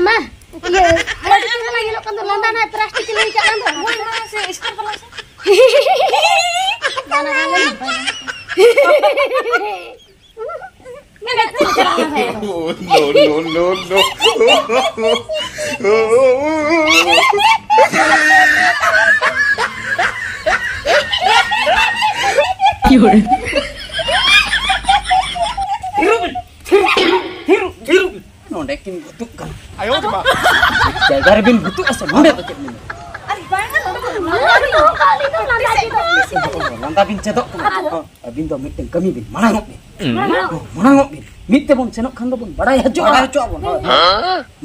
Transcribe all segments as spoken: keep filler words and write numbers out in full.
ᱢᱟ, ᱤᱭᱟᱹ, ᱯᱞᱟᱥᱴᱤᱠ ᱵᱟᱞᱟ ᱧᱮᱞᱚᱜ ᱠᱟᱱ ᱫᱚ, ᱞᱟᱸᱫᱟ ᱱᱟᱭ, ᱯᱞᱟᱥᱴᱤᱠ ᱞᱟᱹᱭ ᱠᱟᱜ ᱠᱟᱱ ᱫᱚ᱾ ᱦᱳᱭ, ᱢᱟ, ᱥᱮ, ᱥᱴᱟᱨ ᱯᱞᱟᱥ᱾ ᱵᱟᱱᱟ ᱜᱟᱱ ᱫᱚ᱾ Oh, no, no, no, no. ᱛᱷᱤᱨᱩᱜ ᱵᱤᱱ, ᱛᱷᱤᱨᱩᱜ, ᱛᱷᱤᱨᱩᱜ, ᱛᱷᱤᱨᱩᱜ, ᱛᱷᱤᱨᱩᱜ ᱵᱤᱱ᱾ ᱱᱚᱰᱮ ᱠᱤᱱ ᱜᱩᱛᱩᱜ ᱠᱟᱱᱟ᱾ ᱟᱭᱳ ᱨᱮ ᱢᱟ᱾ ᱡᱟᱭᱜᱟ ᱨᱮᱵᱤᱱ ᱜᱩᱛᱩᱜᱼᱟ ᱥᱮ ᱱᱚᱰᱮ ᱫᱚ ᱪᱮᱫ ᱵᱤᱱ? ᱟᱨᱮ ᱵᱟᱝᱟ, ᱱᱚᱰᱮ ᱫᱚ ᱞᱟᱸᱫᱟ ᱜᱮ ᱫᱚ᱾ ᱞᱟᱸᱫᱟ ᱵᱤᱱ ᱪᱮᱫᱚᱜ ᱠᱟᱱᱟ᱾ ᱟᱹᱵᱤᱱ ᱫᱚ ᱢᱤᱫᱴᱮᱱ ᱠᱟᱹᱢᱤ ᱵᱤᱱ, ᱢᱟᱲᱟᱝᱚᱜ ᱵᱤᱱ᱾ ᱢᱟᱲᱟᱝᱚᱜ᱾ ᱦᱚᱸ, ᱢᱟᱲᱟᱝᱚᱜ ᱵᱤᱱ᱾ ᱢᱤᱫ ᱛᱮᱵᱚᱱ ᱥᱮᱱᱚᱜ ᱠᱷᱟᱱ ᱫᱚᱵᱚᱱ ᱵᱟᱲᱟᱭ ᱦᱚᱪᱚᱜᱼᱟ᱾ ᱵᱟᱲᱟᱭ ᱦᱚᱪᱚᱜ ᱟᱵᱚᱱ, ᱦᱳᱭ᱾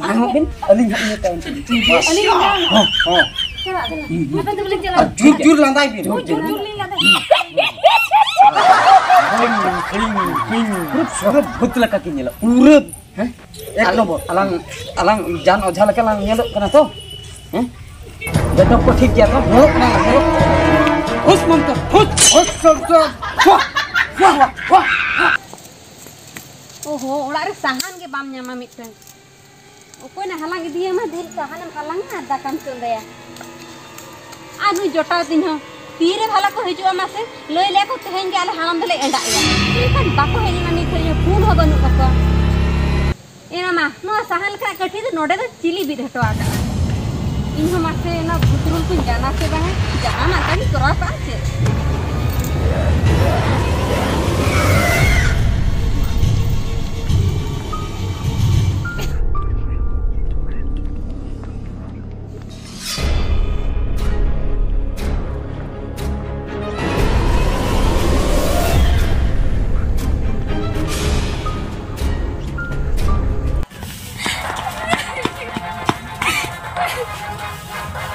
ᱢᱟᱲᱟᱝᱚᱜ ᱵᱤᱱ, ᱟᱹᱞᱤᱧ ᱦᱟᱸᱜ ᱤᱱᱟᱹ ᱛᱟᱭᱚᱢ ᱛᱮᱞᱤᱧ ᱪᱮᱫ ᱵᱮᱥ᱾ ᱟᱹᱞᱤᱧ ᱞᱤᱧ ᱢᱟᱲᱟᱝᱚᱜᱼᱟ᱾ ᱦᱚᱸ, ᱦᱚᱸ᱾ ᱪᱟᱞᱟᱜ ᱟᱹᱞᱤᱧ᱾ ᱦᱩᱸ, ᱦᱩᱸ᱾ ᱟᱵᱮᱱ ᱫᱚᱵᱮᱱ ᱪᱟᱞᱟᱜᱼᱟ᱾ ᱟᱨ ᱡᱳᱨ, ᱡᱳᱨ ᱞᱟᱸᱫᱟᱭ ᱵᱤᱱ᱾ ᱡᱳᱨ, ᱡᱳᱨ, ᱡᱳᱨ ᱞᱤᱧ ᱞᱟᱸᱫᱟᱭᱟ᱾ ᱯᱩᱨᱟᱹ ᱥᱚᱨᱚᱵ ᱵᱷᱩᱛ ᱞᱮᱠᱟ ᱠᱤᱱ ᱧᱮᱞᱚᱜ᱾ ᱯᱩᱨᱟᱹ ᱦᱮᱸ? ᱮᱠ ᱟᱞ-, ᱱᱚᱢᱵᱚᱨ᱾ ᱟᱞᱟᱝ, ᱟᱞᱟᱝ ᱡᱟᱱ ᱚᱡᱷᱟ ᱞᱮᱠᱟ ᱞᱟᱝ ᱧᱮᱞᱚᱜ ᱠᱟᱱᱟ ᱛᱚ? ᱦᱮᱸ? ᱡᱚᱛᱚ ᱠᱚ ᱴᱷᱤᱠ ᱜᱮᱭᱟ ᱛᱚ? ᱧᱮᱞᱚᱜ ᱠᱟᱱᱟ, ᱧᱮᱞᱚᱜ ᱠᱟᱱᱟ᱾ ᱦᱩᱥ ᱢᱚᱱᱛᱚᱨ, ᱦᱩᱥ, ᱦᱩᱥ ᱢᱚᱱᱛᱚᱨ᱾ ᱦᱩᱥ, ᱦᱩᱥ, ᱦᱩᱥ, ᱦᱩᱥ᱾ ᱳᱦᱳ, ᱚᱲᱟᱜ ᱨᱮ ᱥᱟᱦᱟᱱ ᱜᱮ ᱵᱟᱢ ᱧᱟᱢᱟ ᱢᱤᱫᱴᱟᱝ᱾ ᱚᱠᱚᱭ ᱱᱟ ᱦᱟᱞᱟᱝ ᱤᱫᱤᱭᱟᱢᱟ? ᱰᱷᱮᱨ ᱥᱟᱦᱟᱱᱮᱢ ᱦᱟᱞᱟᱝᱟ ᱟᱨ ᱫᱟᱠᱟᱢ ᱪᱚᱸᱫᱟᱭᱟ᱾ ᱟᱨ ᱱᱩᱭ ᱡᱚᱴᱟᱣ ᱛᱤᱧ ᱦᱚᱸ ᱛᱤᱨᱮ ᱵᱷᱟᱞᱟ ᱠᱚ ᱦᱤᱡᱩᱜᱼᱟ ᱢᱟᱥᱮ? ᱞᱟᱹᱭ ᱞᱮᱭᱟ ᱠᱚ ᱛᱮᱦᱮᱧ ᱜᱮ ᱟᱞᱮ ᱦᱟᱲᱟᱢ ᱫᱚᱞᱮ ᱮᱸᱰᱟᱜ ᱮᱭᱟ, ᱢᱮᱱᱠᱷᱟᱱ ᱵᱟᱠᱚ ᱦᱮᱡ ᱞᱮᱱᱟ, ᱱᱤᱛ ᱦᱟᱹᱵᱤᱡ ᱯᱷᱳᱱ ᱦᱚᱸ ᱵᱟᱹᱱᱩᱜ ᱛᱟᱠᱚᱣᱟ᱾ ᱮ ᱢᱟᱢᱟ, ᱱᱚᱣᱟ ᱥᱟᱦᱟᱱ ᱞᱮᱠᱟᱱᱟᱜ ᱠᱟᱹᱴᱷᱤ ᱫᱚ ᱱᱚᱰᱮ ᱫᱚ ᱪᱤᱞᱤ ᱵᱤᱫ ᱦᱚᱴᱚ ᱟᱠᱟᱫᱼᱟ? ᱤᱧ ᱦᱚᱸ ᱢᱟᱥᱮ ᱚᱱᱟ ᱵᱷᱩᱛᱨᱩᱞ ᱠᱚᱧ ᱜᱟᱱᱟ ᱥᱮ ᱵᱟᱝᱟ? ᱡᱟᱦᱟᱱᱟᱜ ᱠᱟᱹᱢᱤ ᱠᱚᱨᱟᱣ ᱠᱟᱜᱼᱟ ᱪᱮᱫ?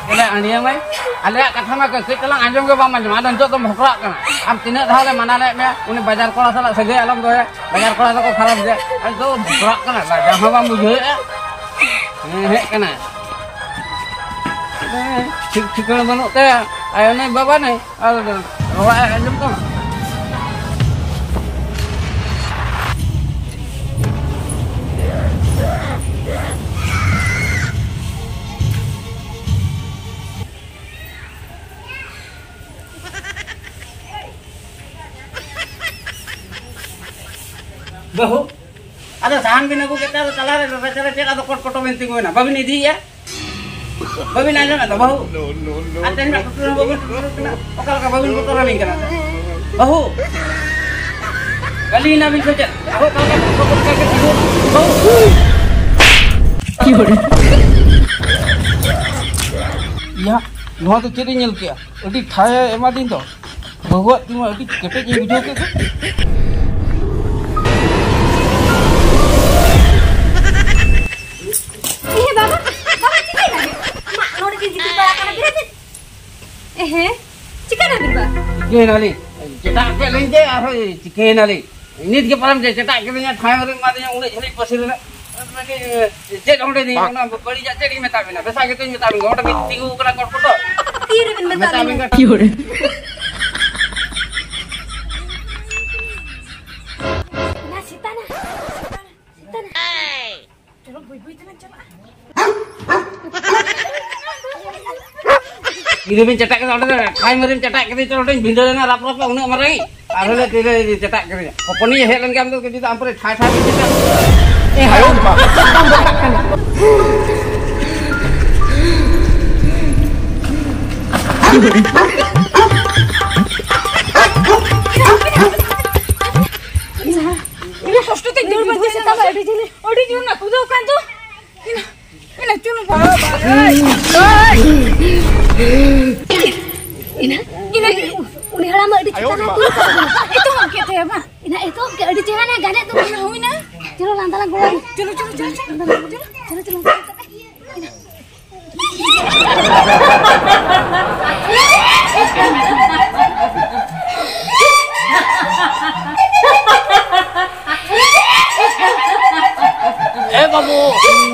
ᱵᱚᱞᱮ ᱟᱹᱰᱤᱭᱟᱹ ᱢᱟᱹᱭ, ᱟᱞᱮᱭᱟᱜ ᱠᱟᱛᱷᱟ ᱢᱟ ᱠᱟᱹᱡ ᱛᱟᱞᱟᱝ ᱟᱸᱡᱚᱢ ᱜᱮ ᱵᱟᱢ ᱟᱸᱡᱚᱢᱟ, ᱟᱫᱚ ᱱᱤᱛᱚᱜ ᱫᱚᱢ ᱵᱷᱚᱠᱲᱟᱜ ᱠᱟᱱᱟ᱾ ᱟᱢ ᱛᱤᱱᱟᱹᱜ ᱫᱷᱟᱣ ᱞᱮ ᱢᱟᱱᱟ ᱞᱮᱫ ᱢᱮᱭᱟ, ᱩᱱᱤ ᱵᱟᱡᱟᱨ ᱠᱚᱲᱟ ᱥᱟᱞᱟᱜ ᱥᱟᱹᱜᱟᱹᱭ ᱟᱞᱚᱢ ᱫᱚᱦᱚᱭᱟ, ᱵᱟᱡᱟᱨ ᱠᱚᱲᱟ ᱫᱚᱠᱚ ᱠᱷᱟᱨᱟᱯ ᱜᱮᱭᱟ᱾ ᱟᱨ ᱱᱤᱛᱚᱜ ᱫᱚᱢ ᱵᱷᱚᱠᱲᱟᱜ ᱠᱟᱱᱟ, ᱞᱟᱡᱟᱣ ᱦᱚᱸ ᱵᱟᱢ ᱵᱩᱡᱷᱟᱹᱣᱮᱫᱼᱟ᱾ ᱦᱮᱸ, ᱦᱮᱡ ᱠᱟᱱᱟᱭ᱾ ᱦᱮᱸ, ᱴᱷᱤᱠ ᱴᱷᱤᱠᱟᱹᱬ ᱵᱟᱹᱱᱩᱜ ᱛᱟᱭᱟ᱾ ᱟᱨ ᱩᱱᱤ ᱵᱟᱵᱟ ᱱᱟᱭ, ᱟᱨ ᱨᱚᱲᱟᱜ ᱮ ᱟᱸᱡᱚᱢ ᱛᱟᱢᱟ᱾ ᱵᱟᱹᱦᱩ, ᱟᱫᱚ ᱥᱟᱦᱟᱱ ᱵᱤᱱ ᱟᱹᱜᱩ ᱠᱮᱫ ᱛᱮ ᱟᱫᱚ ᱛᱟᱞᱟᱨᱮ ᱨᱟᱪᱟᱨᱮ ᱪᱮᱫ ᱟᱫᱚ ᱠᱚᱴ ᱠᱚᱴᱚ ᱵᱤᱱ ᱛᱤᱸᱜᱩᱭᱮᱱᱟ? ᱵᱟᱹᱵᱤᱱ ᱤᱫᱤᱭᱮᱫᱼᱟ? ᱵᱟᱹᱵᱤᱱ ᱟᱸᱡᱚᱢᱮᱫ ᱫᱚ ᱵᱟᱹᱦᱩ? ᱟᱨ ᱛᱮᱦᱮᱧ ᱢᱟ ᱴᱩᱴᱩ ᱦᱚᱸ ᱵᱟᱹᱵᱤᱱ ᱴᱩᱴᱩ ᱠᱟᱱᱟ᱾ ᱚᱠᱟ ᱞᱮᱠᱟ ᱵᱟᱹᱵᱤᱱ ᱵᱚᱛᱚᱨ ᱟᱹᱞᱤᱧ ᱠᱟᱱᱟ? ᱵᱟᱹᱦᱩ, ᱠᱟᱹᱞᱤᱭᱮᱱᱟ ᱵᱤᱱ ᱥᱮ ᱪᱮᱫ? ᱟᱨᱦᱚᱸ ᱚᱠᱟ ᱞᱮᱠᱟ ᱵᱚᱛᱚᱨ ᱠᱟᱭ ᱠᱟᱱᱟ? ᱵᱟᱹᱦᱩ᱾ ᱭᱟ, ᱱᱚᱣᱟ ᱫᱚ ᱪᱮᱫ ᱤᱧ ᱧᱮᱞ ᱠᱮᱜᱼᱟ? ᱟᱹᱰᱤ ᱴᱷᱟᱭ ᱮ ᱮᱢᱟᱫᱤᱧ ᱫᱚ᱾ ᱵᱟᱹᱦᱩᱣᱟᱜ ᱛᱤ ᱢᱟ ᱟᱹᱰᱤ ᱠᱮᱴᱮᱡ ᱤᱧ ᱵᱩᱡᱷᱟᱹᱣ ᱠᱮᱫ ᱫᱚ᱾ ᱮ ᱵᱟᱵᱟ, ᱵᱟᱵᱟ, ᱪᱤᱠᱟᱹᱭᱮᱱᱟ? ᱢᱟ, ᱱᱚᱰᱮ ᱜᱮ ᱜᱤᱛᱤᱡ ᱵᱟᱲᱟ ᱠᱟᱱᱟ, ᱵᱮᱨᱮᱫ ᱢᱮ᱾ ᱮ ᱦᱮᱸ, ᱪᱤᱠᱟᱹᱭᱮᱱᱟ ᱵᱤᱱ ᱵᱟ? ᱪᱤᱠᱟᱹᱭᱮᱱᱟᱞᱤᱧ? ᱪᱮᱫᱟᱜ ᱪᱮᱫ ᱞᱤᱧ ᱪᱤᱠᱟᱹᱭᱮᱱᱟᱞᱤᱧ? ᱱᱤᱛ ᱜᱮ ᱯᱟᱞᱮᱢ ᱪᱮ-, ᱪᱮᱴᱟᱜ ᱠᱤᱫᱤᱧᱟ, ᱴᱷᱟᱸᱭ ᱢᱟᱨᱮᱢ ᱮᱢᱟᱫᱤᱧᱟ, ᱩᱱᱟᱹᱜ ᱡᱷᱟᱹᱞᱤᱡ ᱯᱟᱹᱥᱤ ᱨᱮᱱᱟᱜ᱾ ᱪᱮᱫ ᱚᱸᱰᱮ ᱫᱤᱧ, ᱚᱱᱟ ᱵᱟᱹᱲᱤᱡᱟᱜ ᱪᱮᱫ ᱤᱧ ᱢᱮᱛᱟᱜ ᱵᱤᱱᱟ? ᱵᱮᱥᱟ ᱜᱮᱛᱚᱧ ᱢᱮᱛᱟᱜ ᱵᱤᱱᱟ, ᱚᱸᱰᱮ ᱵᱤᱱ ᱛᱤᱸᱜᱩ ᱟᱠᱟᱱᱟ ᱠᱚᱴ ᱠᱚᱴᱚ᱾ ᱛᱤ ᱨᱮᱵᱤᱱ ᱢᱮᱛᱟᱜ ᱢᱮᱛᱟᱜ ᱞᱤᱧᱟ? ᱵᱤᱱ ᱠᱟᱱᱟ᱾ ᱚᱱᱟ ᱥᱮᱛᱟ ᱱᱟ, ᱥᱮᱛᱟ ᱱᱟ, ᱥᱮᱛᱟ ᱱᱟ᱾ ᱪᱚᱞᱚ, ᱵᱟᱹᱭ ᱵᱟᱹᱭ ᱛᱮᱞᱟᱝ ᱪᱟᱞᱟᱜᱼᱟ᱾ ᱛᱤᱨᱮᱵᱤᱱ ᱪᱮᱴᱟᱜ ᱠᱮᱫᱟ, ᱚᱸᱰᱮ ᱫᱚ ᱴᱷᱟᱭ ᱢᱟᱹᱨᱤᱢ ᱪᱮᱴᱟᱜ ᱠᱮᱫᱟ, ᱪᱚ ᱚᱸᱰᱮᱧ ᱵᱷᱤᱸᱫᱟᱹᱲ ᱮᱱᱟ ᱨᱟᱯ ᱨᱟᱯ, ᱩᱱᱟᱹᱜ ᱢᱟᱨᱟᱝ᱾ ᱟᱨ ᱦᱚᱞᱮ ᱛᱤᱨᱮ ᱪᱮᱴᱟᱜ ᱠᱮᱫᱟ, ᱦᱚᱯᱚᱱᱤᱧ ᱦᱮᱡ ᱞᱮᱱ ᱜᱮ, ᱟᱢ ᱫᱚ ᱡᱩᱫᱤ ᱟᱢ ᱯᱚᱨᱮ ᱴᱷᱟᱭ ᱴᱷᱟᱭ ᱵᱤᱱ ᱪᱮᱴᱟᱜ᱾ ᱮ ᱦᱟᱭ᱾ ᱤᱱᱟᱹ ᱠᱚᱥᱴᱚ ᱛᱮ ᱫᱟᱹᱲ ᱵᱟᱧᱪᱟᱣ ᱮᱱᱟ, ᱟᱹᱰᱤ ᱡᱷᱟᱹᱞ, ᱟᱹᱰᱤ ᱡᱷᱟᱹᱞ ᱚᱱᱟ ᱠᱩᱫᱟᱹᱣ ᱠᱟᱱ ᱫᱚ᱾ ᱤᱱᱟᱹ, ᱤᱱᱟᱹ ᱪᱩᱱᱩ ᱵᱟᱵᱟ, ᱤᱱᱟᱹ, ᱤᱱᱟᱹ, ᱩᱱᱤ ᱦᱟᱲᱟᱢ ᱟᱹᱰᱤ ᱪᱮᱛᱟᱱ ᱨᱮ ᱛᱩᱞ ᱠᱟᱜ ᱵᱚᱱᱟ᱾ ᱮᱛᱚᱦᱚᱵ ᱠᱮᱫ ᱛᱟᱭᱟ ᱵᱟᱝ? ᱤᱱᱟᱹ ᱮᱛᱚᱦᱚᱵ ᱠᱮᱫ, ᱟᱹᱰᱤ ᱪᱮᱦᱨᱟ ᱱᱟ ᱜᱟᱱᱮᱫ ᱫᱚ ᱢᱚᱱᱮ ᱦᱩᱭᱱᱟ᱾ ᱪᱚᱞᱚ ᱞᱟᱝ ᱫᱟᱞᱟᱝ ᱜᱚᱲᱚ᱾ ᱪᱚᱞᱚ, ᱪᱚᱞᱚ, ᱪᱚᱞᱚ, ᱪᱚᱞᱚ᱾ ᱪᱚᱞᱚ, ᱪᱚᱞᱚ, ᱪᱚᱞᱚ᱾ ᱮ ᱵᱟᱹᱵᱩ,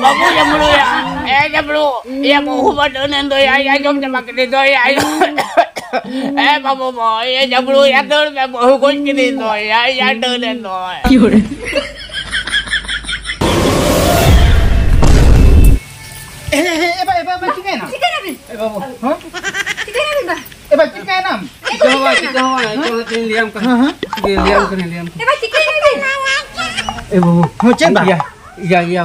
ᱵᱟᱹᱵᱩ ᱡᱟᱢᱲᱩᱭᱟ, ᱮ ᱡᱟᱢᱲᱩ, ᱮ ᱵᱟᱹᱦᱩ ᱵᱟ ᱰᱟᱹᱱ ᱮᱱ ᱫᱚᱭᱟ, ᱮ ᱡᱚᱢ ᱪᱟᱵᱟ ᱠᱮᱫᱮ ᱫᱚᱭᱟ᱾ ᱮ ᱵᱟᱹᱵᱩ ᱵᱚ, ᱮ ᱡᱟᱢᱲᱩᱭᱟ, ᱫᱟᱹᱲ ᱢᱮ, ᱵᱟᱹᱦᱩ ᱜᱚᱡ ᱠᱮᱫᱮ ᱫᱚᱭᱟ, ᱮ ᱰᱟᱹᱱ ᱮᱱ ᱫᱚᱭ᱾ ᱮ, ᱮ, ᱮ, ᱮ ᱵᱟ, ᱮ ᱵᱟ, ᱮ ᱵᱟ, ᱪᱤᱠᱟᱹᱭᱮᱱᱟ? ᱪᱤᱠᱟᱹᱭᱮᱱᱟ ᱵᱤᱱ? ᱮ ᱵᱟᱹᱵᱩ, ᱦᱮᱸ? ᱪᱤᱠᱟᱹᱭᱮᱱᱟ ᱵᱤᱱ ᱵᱟ? ᱪᱤᱠᱟᱹ ᱦᱚᱸ ᱵᱟᱝ, ᱪᱤᱠᱟᱹ ᱦᱚᱸ ᱵᱟᱝ, ᱦᱮᱸ? ᱪᱤᱠᱟᱹ ᱦᱚᱸ ᱵᱟᱝ, ᱦᱮᱸ, ᱦᱮᱸ᱾ ᱪᱤᱠᱟᱹ ᱞᱟᱹᱭᱟᱢ ᱠᱟᱹᱱᱟᱹᱧ, ᱞᱟᱹᱭᱟᱢ ᱠᱟᱹᱱᱟᱹᱧ᱾ ᱮ ᱵᱟ, ᱪᱤᱠᱟᱹᱭᱮᱱᱟ ᱵᱤᱱ? ᱮ ᱵᱟᱹᱵᱩ᱾ ᱦᱚᱸ, ᱪᱮᱫ ᱵᱟ? ᱤᱭᱟᱹ, ᱤᱭᱟᱹ, ᱤᱭᱟᱹ,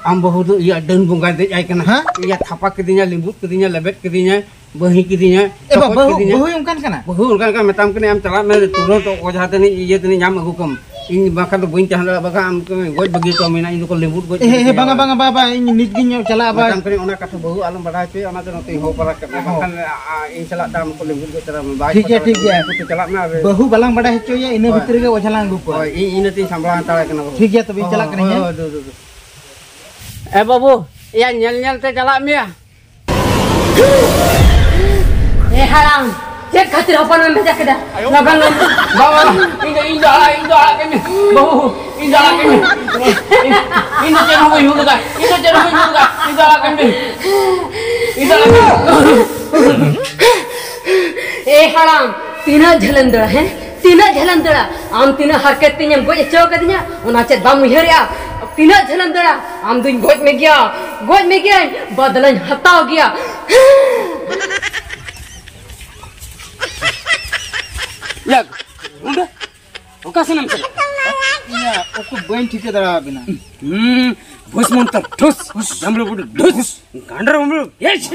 ᱟᱢ ᱵᱟᱹᱦᱩ ᱫᱚ ᱤᱭᱟᱹ ᱰᱟᱹᱱ ᱵᱚᱸᱜᱟᱭ ᱫᱮᱡ ᱟᱭ ᱠᱟᱱᱟ᱾ ᱦᱮᱸ? ᱤᱭᱟᱹ ᱛᱷᱟᱯᱟ ᱠᱤᱫᱤᱧᱟ, ᱞᱤᱸᱵᱩᱫ ᱠᱤᱫᱤᱧᱟ, ᱞᱮᱵᱮᱫ ᱠᱤᱫᱤᱧᱟ, ᱵᱟᱹᱦᱤ ᱠᱤᱫᱤᱧᱟ, ᱮ ᱵᱟ, ᱪᱚᱯᱚᱡ ᱵᱟᱹᱦᱩ, ᱠᱤᱫᱤᱧᱟ᱾ ᱵᱟᱹᱦᱩᱭ ᱚᱱᱠᱟᱱ ᱠᱟᱱᱟ? ᱵᱟᱹᱦᱩ ᱚᱱᱠᱟᱱ ᱠᱟᱱᱟ, ᱢᱮᱛᱟᱢ ᱠᱟᱹᱱᱟᱹᱧ ᱟᱢ ᱪᱟᱞᱟᱜ ᱢᱮ, ᱛᱩᱨᱟᱹᱛ ᱚᱡᱷᱟ ᱛᱟᱹᱱᱤᱡ, ᱤᱭᱟᱹ ᱛᱟᱹᱱᱤᱡ ᱧᱟᱢ ᱟᱹᱜᱩ ᱠᱚᱢ᱾ ᱤᱧ ᱵᱟᱠᱷᱟᱱ ᱫᱚ ᱵᱟᱹᱧ ᱛᱟᱦᱮᱸ ᱫᱟᱲᱮᱭᱟᱜᱼᱟ, ᱵᱟᱠᱷᱟᱱ ᱟᱢ ᱠᱚ ᱜᱚᱡ ᱵᱟᱹᱜᱤ ᱠᱚᱣᱟ ᱢᱮᱱᱟ, ᱤᱧ ᱫᱚᱠᱚ ᱞᱤᱸᱵᱩᱫ ᱜᱚᱡ ᱮ, ᱮ, ᱠᱟᱹᱧᱟ᱾ ᱵᱟᱝᱟ, ᱵᱟᱝᱟ, ᱵᱟᱵᱟ, ᱤᱧ ᱱᱤᱛ ᱜᱤᱧ ᱪᱟᱞᱟᱜᱼᱟ, ᱵᱟ᱾ ᱢᱮᱛᱟᱢ ᱠᱟᱹᱱᱟᱹᱧ ᱚᱱᱟ ᱠᱟᱛᱷᱟ ᱵᱟᱹᱦᱩ ᱟᱞᱚᱢ ᱵᱟᱰᱟᱭ ᱦᱚᱪᱚᱭᱟ, ᱚᱱᱟ ᱫᱚ ᱱᱚᱛᱮᱧ ᱦᱚᱦᱚ ᱵᱟᱲᱟ ᱠᱟᱜ ᱢᱮ, ᱦᱚᱸ᱾ ᱵᱟᱠᱷᱟᱱ, ᱟ, ᱟ, ᱤᱧ ᱥᱟᱞᱟᱜ ᱫᱚ ᱟᱢ ᱠᱚ ᱞᱤᱸᱵᱩᱫ ᱜᱚᱡ ᱛᱚᱨᱟ ᱢᱮ, ᱵᱟᱭ ᱴᱷᱤᱠ ᱜᱮᱭᱟ, ᱯᱚᱥᱟᱣ ᱴᱷᱤᱠ ᱜᱮᱭᱟ᱾ ᱩᱱᱠᱩ ᱠᱚ ᱪᱟᱞᱟᱜ ᱢᱮ ᱟᱨ ᱵᱟᱹᱦᱩ ᱵᱟᱞᱟᱝ ᱵᱟᱰᱟᱭ ᱦᱚᱪᱚᱭᱟ, ᱤᱱᱟᱹ ᱦᱳᱭ᱾ ᱵᱷᱤᱛᱨᱤ ᱨᱮᱜᱮ ᱚᱡᱷᱟ ᱞᱟᱝ ᱦᱟᱛᱟᱲ ᱠᱟᱱᱟ ᱵᱟᱹᱵᱩ᱾ ᱴᱷᱤᱠ ᱜᱮᱭᱟ, ᱛᱚᱵᱮᱧ ᱪᱟᱞᱟᱜ ᱠᱟᱹᱱᱟᱹᱧ, ᱦᱳᱭ, ᱦᱮᱸ? ᱦᱳᱭ, ᱫᱩ, ᱫᱩ, ᱫᱩ᱾ ᱮ ᱵᱟᱹᱵᱩ, ᱮᱭᱟ ᱧᱮᱞ ᱧᱮᱞ ᱛᱮ ᱪᱟᱞᱟᱜ ᱢᱮᱭᱟ᱾ ᱮ ᱦᱟᱲᱟᱢ, ᱪᱮᱫ ᱠᱷᱟᱹᱛᱤᱨ ᱦᱚᱯᱚᱱ ᱮᱢ ᱵᱷᱮᱡᱟ ᱠᱮᱫᱟ? ᱞᱚᱜᱚᱱ ᱞᱟᱹᱭ ᱢᱮ᱾ ᱵᱟᱵᱟ, ᱤᱧ ᱫᱚ, ᱤᱧ ᱫᱚ ᱟᱲᱟᱜ, ᱤᱧ ᱫᱚ ᱟᱲᱟᱜ ᱠᱟᱹᱧ ᱢᱮ᱾ ᱵᱟᱹᱵᱩ, ᱤᱧ ᱫᱚ ᱟᱲᱟᱜ ᱠᱟᱹᱧ ᱢᱮ᱾ ᱤᱧ, ᱤᱧ ᱫᱚ ᱪᱮᱫ ᱦᱚᱸ ᱵᱟᱹᱧ ᱵᱷᱩᱞ ᱟᱠᱟᱫᱟ᱾ ᱤᱧ ᱫᱚ ᱪᱮᱫ ᱦᱚᱸ ᱵᱟᱹᱧ ᱵᱷᱩᱞ ᱟᱠᱟᱫᱟ᱾ ᱤᱧ ᱫᱚ ᱟᱲᱟᱜ ᱠᱟᱹᱧ ᱢᱮ᱾ ᱤᱧ ᱫᱚ ᱟᱲᱟᱜ ᱠᱟᱹᱧ ᱢᱮ᱾ ᱮ ᱦᱟᱲᱟᱢ, ᱛᱤᱱᱟᱹᱜ ᱡᱷᱟᱹᱞᱮᱢ ᱫᱟᱹᱲᱟ, ᱦᱮᱸ? ᱛᱤᱱᱟᱹᱜ ᱡᱷᱟᱹᱞᱮᱢ ᱫᱟᱹᱲᱟ? ᱟᱢ ᱛᱤᱱᱟᱹᱜ ᱦᱟᱨᱠᱮᱛ ᱛᱮᱧ ᱮᱢ ᱜᱚᱡ ᱦᱚᱪᱚ ᱟᱠᱟᱫᱤᱧᱟ, ᱚᱱᱟ ᱪᱮᱫ ᱵᱟᱢ ᱩᱭᱦᱟᱹᱨᱮᱜᱼᱟ? ᱛᱤᱱᱟᱹᱜ ᱡᱷᱟᱹᱞᱮᱢ ᱫᱟᱹᱲᱟ? ᱟᱢ ᱫᱩᱧ ᱜᱚᱡ ᱢᱮᱜᱮᱭᱟ, ᱜᱚᱡ ᱢᱮᱜᱮᱭᱟᱹᱧ, ᱵᱟᱫᱞᱟᱧ ᱦᱟᱛᱟᱣ ᱜᱮᱭᱟ᱾ ᱭᱟ, ᱚᱸᱰᱮ ᱚᱠᱟ ᱥᱮᱱᱮᱢ ᱪᱟᱞᱟᱜ? ᱤᱭᱟᱹ, ᱩᱠᱩ ᱵᱟᱹᱧ ᱴᱷᱤᱠᱟᱹ ᱫᱟᱲᱮᱭᱟᱵᱤᱱᱟ᱾ ᱦᱩᱸ, ᱵᱷᱩᱥ ᱢᱚᱱᱛᱚᱨ, ᱴᱷᱩᱥ, ᱡᱟᱢᱲᱩ ᱵᱩᱰᱩ, ᱰᱷᱩᱥ, ᱜᱟᱸᱰᱨᱟ ᱵᱩᱰᱩ, ᱭᱮᱥ᱾